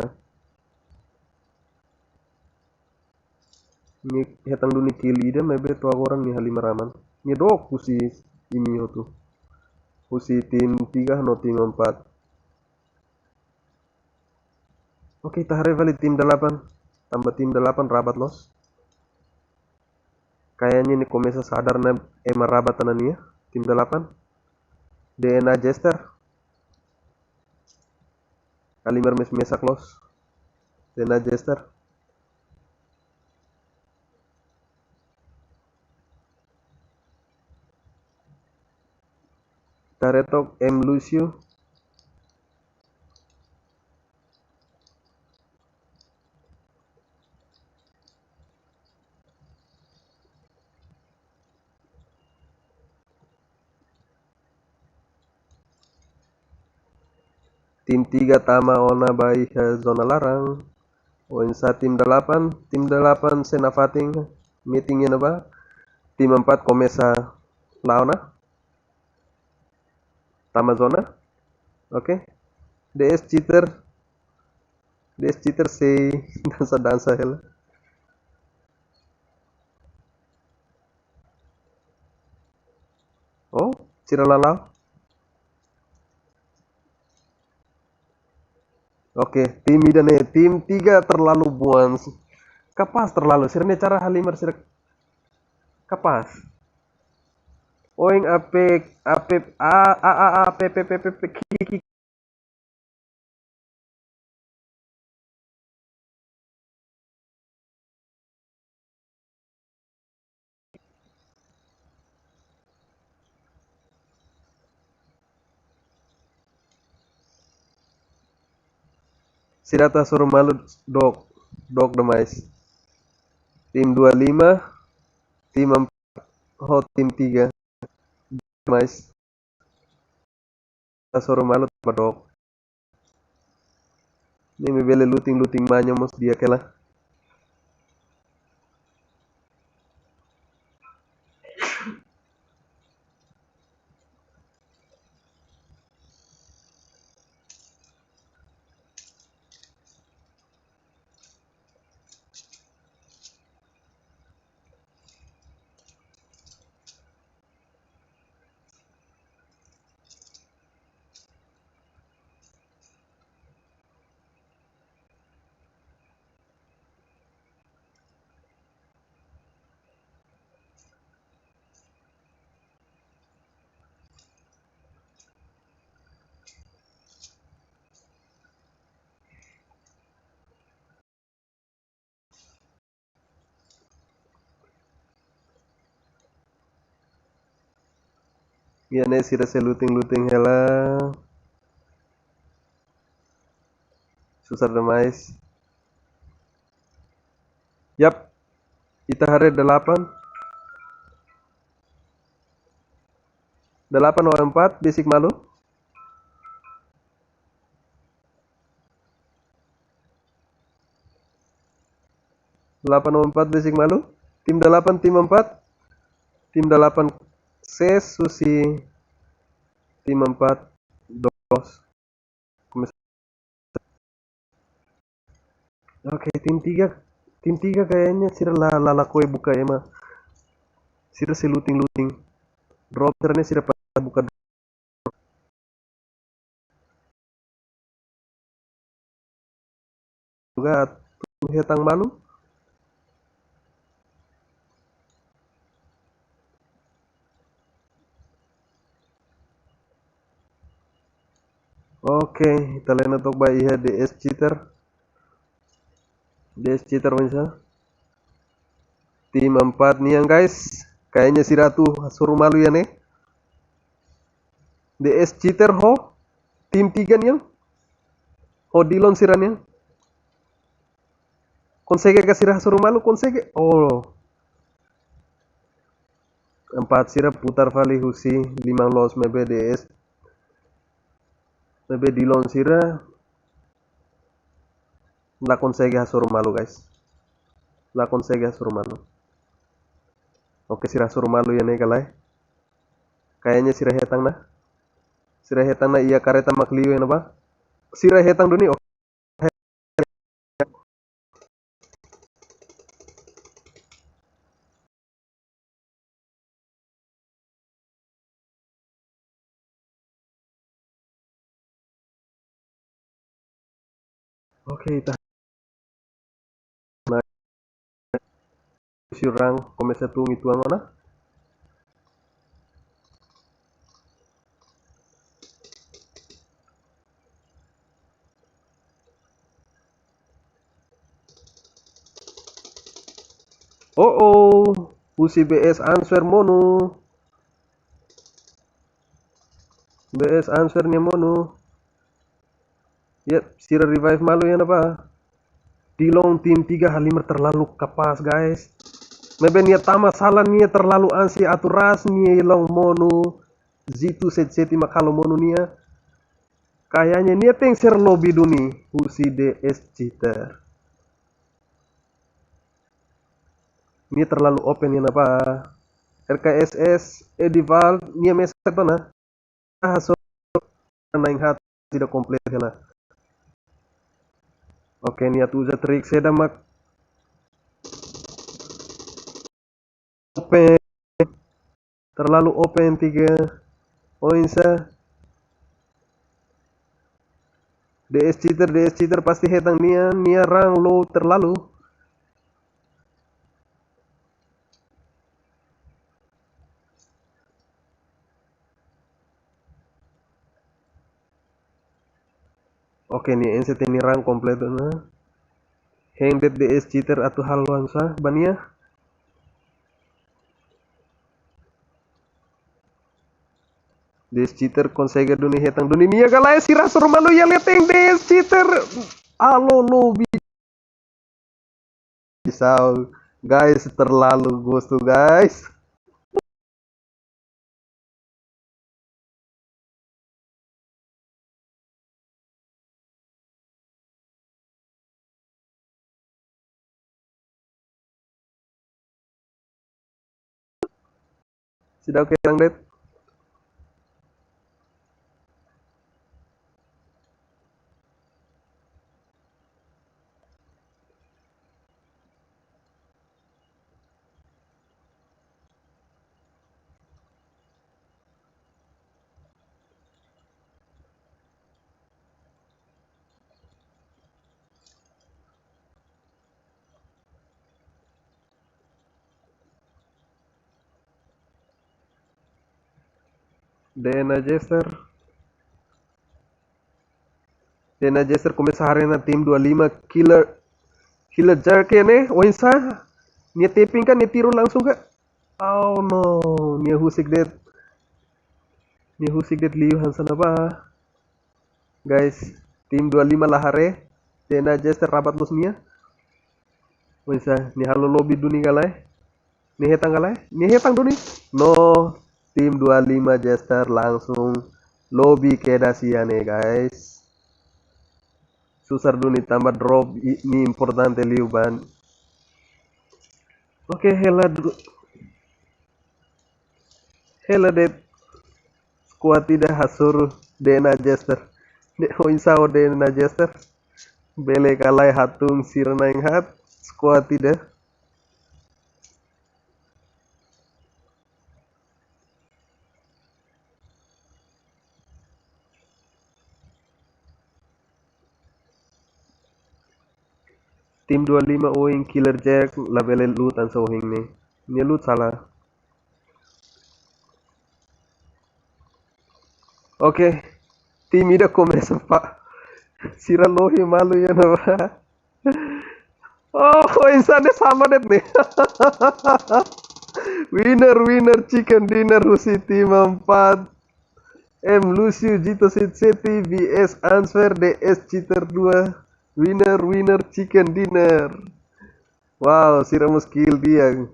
Nia hetan duni kill ida maibé to'o agora nia halimar aman. Nia dook husi imi hotu. Husi tim tiga no tim empat. Oke, ita haree fali tim delapan. Tanba tim delapan rabat loos. Kayaknya nia komesa sadar ona ema rabat ona nia, tim delapan. D N A Jester. Halimar mes-mesak loos. D N A Jester. Ita haree took M Lucio. Tim tiga tama ona ba iha zona laran. Oinsá tim delapan, tim delapan sei nafatin meeting iha ne'ebá. Tim empat komesa la'o ona. Tama zona. Oke. D S cheater. D S cheater sei dansa-dansa hela. Oh, sira la la'o. Oke, tim ida-ne'e, tim tiga terlalu buan. Kapás terlalu, sira-nia cara halimar sira kapás. Oin ape, ape, a, a, a, a, pe, pe, pe, pe, pe, ki, ki, ki. Sira atu hasoru malu dook, dook demais. Tim dua lima, tim empat, ho tim tiga. Demais. Hasoru malu tanba dook. Ne'e mak bele luting-luting maña mós di'ak hela. Iha ne'e sira sei luting-luting hela. Susar demais. Yap. Ita haree delapan. Delapan ho empat, besik malu. Delapan ho empat besik malu. Tim delapan, tim empat. Tim delapan sukses husi tim empat dos. Oke, tim tiga, tim tiga kayaknya sira la, la lakohi buka ema. Sira sei looting-looting. Drop sira-ne'e sira pa buka. Juga atu hetan malu. Oke, ita lena tok ba iha D S Cheater. D S Cheater oinsá. Tim empat nian, guys. Kayaknya sira atu hasoru malu iha ne'e. D S Cheater ho tim tiga nian. Ho Dilon sira-nian. Konsege ka sira hasoru malu, konsege? Oh. Empat sira putar fali husi liman loos, maibé D S, maibé Dilon sira la konsege hasoru malu, guys. La konsege hasoru malu. Oke, sira hasoru malu iha ne'e ka lae? Kayaknya sira hetan ona. Sira hetan ona iha kareta mak liu iha ne'ebá. Sira hetan duni, oke. Oke, ita. Nah, si orang komesa tun itu angona. Oh, oh, husi B S Answer monu. B S Answer nia monu. Yep, sira revive malu iha ne'ebá. Dilon tim tiga halimar terlalu kapás, guys. Maibé nia tama sala, nia terlalu ansi atu ras, nia long monu. Zitu set set mak halo monu nia. Kayaknya nia tenke ser lobby duni husi D S Cheater. Nia terlalu open iha ne'ebá. R K S S, Edival, nia mesak ona. Ah, so, nain hat tidak komplit hela. Oke, nia atu uza trik saida mak open, terlalu open tiga. Oinsá. D S Cheater, D S Cheater pasti hetan nia, nia rang low terlalu. Oke, nia N C T nia rang komplit ona. Hein de'it D S Cheater atu halo oinsá ba nia. D S Cheater konsege duni hetan duni nia ka lae, sira hasoru malu iha leten D S Cheater. Alo lobby. Bisa, guys, terlalu gostu, guys. Seidauk hetan de'it. D N A Jester. D N A Jester komesa haree ona tim dua lima, Killer, Killer Jerk ne'e, oinsá? Nia tapping ka, nia tiru langsung ka? Oh no, nia husik de'it. Nia husik de'it liu hanesan ne'ebá. Guys, tim dua lima la haree, D N A Jester rabat loos nia. Oinsá, nia halo lobby duni ka lae? Nia hetan ka lae? Nia hetan duni. No, tim dua lima Jester langsung lobby kedas iha ne'e, guys. Susar duni tanba drop i-, ne'e importante liu ba. Oke, hela du-, Hela de'it. Squad ida hasoru D N A Jester. Dehan oinsá ho D N A Jester. Bele ka lae hatún sira na'in-haat. Squad ida. Tim dua lima ohin Killer Jack labele lut hanesan ohin ne'e. Nia lut sala. Oke, tim ida komesa, Pak. Sira lohi malu ya, no. Oh, oinsá ne'e sama de'it ne'e. Winner, winner, chicken dinner, husi tim empat. M Lucio Jito Sit Seti V S Answer D S Cheater dua. Winner, winner, chicken dinner. Wow, sira mós kill di'ak.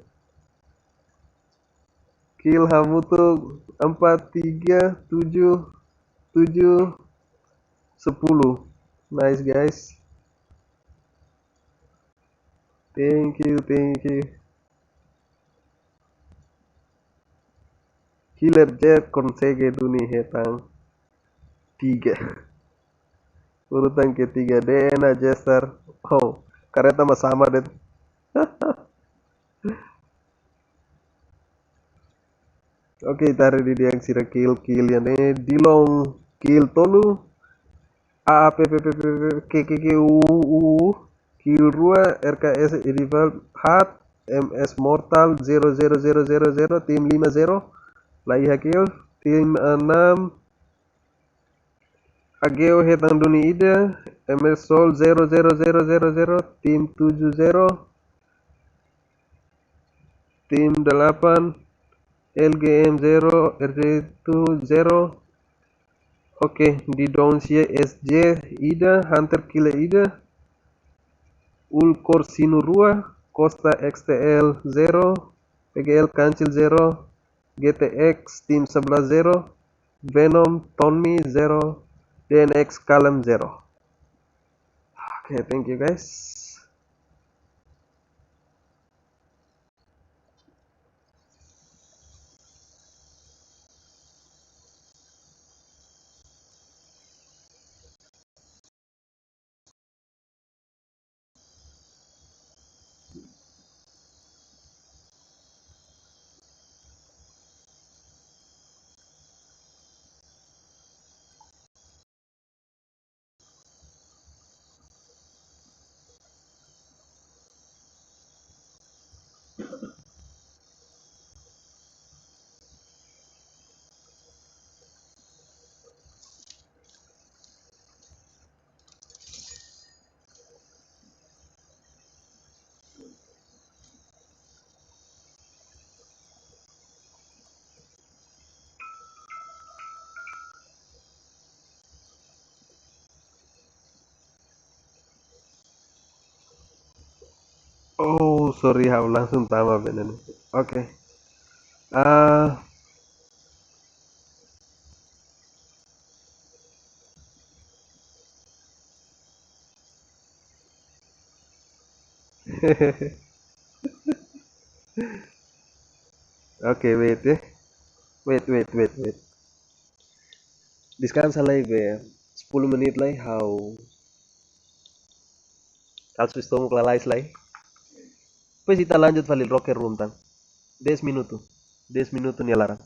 Kill hamutuk empat, tiga, tujuh, tujuh, sepuluh. Nice, guys. Thank you, thank you. Killer Jack konsege duni hetan tiga. Urutan ketiga D N A Jester. Oh, kareta mós sama de'it. Oke, ita haree didi'ak sira kill, kill iha ne'e. Dilon kill tolu. A A P P P P K K K U U kill rua. R K S Rival haat. M S Mortal zero zero zero zero zero, tim lima zero. La iha kill. Tim enam. Ageo hetan duni ida, M S Sol zero zero zero zero zero, tim tujuh zero, tim delapan, L G M zero, R J two zero. Oke, Didon sia S J ida, Hunter Killer ida, Ulkor Sinu rua, Costa X T L zero, P G L Kancil zero, G T X tim sebelas zero, Venom Tonmi zero, D N X Kalem zero. Oke, thank you, guys. Oh, sorry, ha'u langsung tama bene ne'e. Oke. Ah. Oke, wait ya. Wait, wait, wait, wait. Deskansa lai be sepuluh menit lai, ha'u kalsu estómagu lalais lai. Depois ita lanjut fali locker room tan. Dez minutu. Dez minutu nia laran.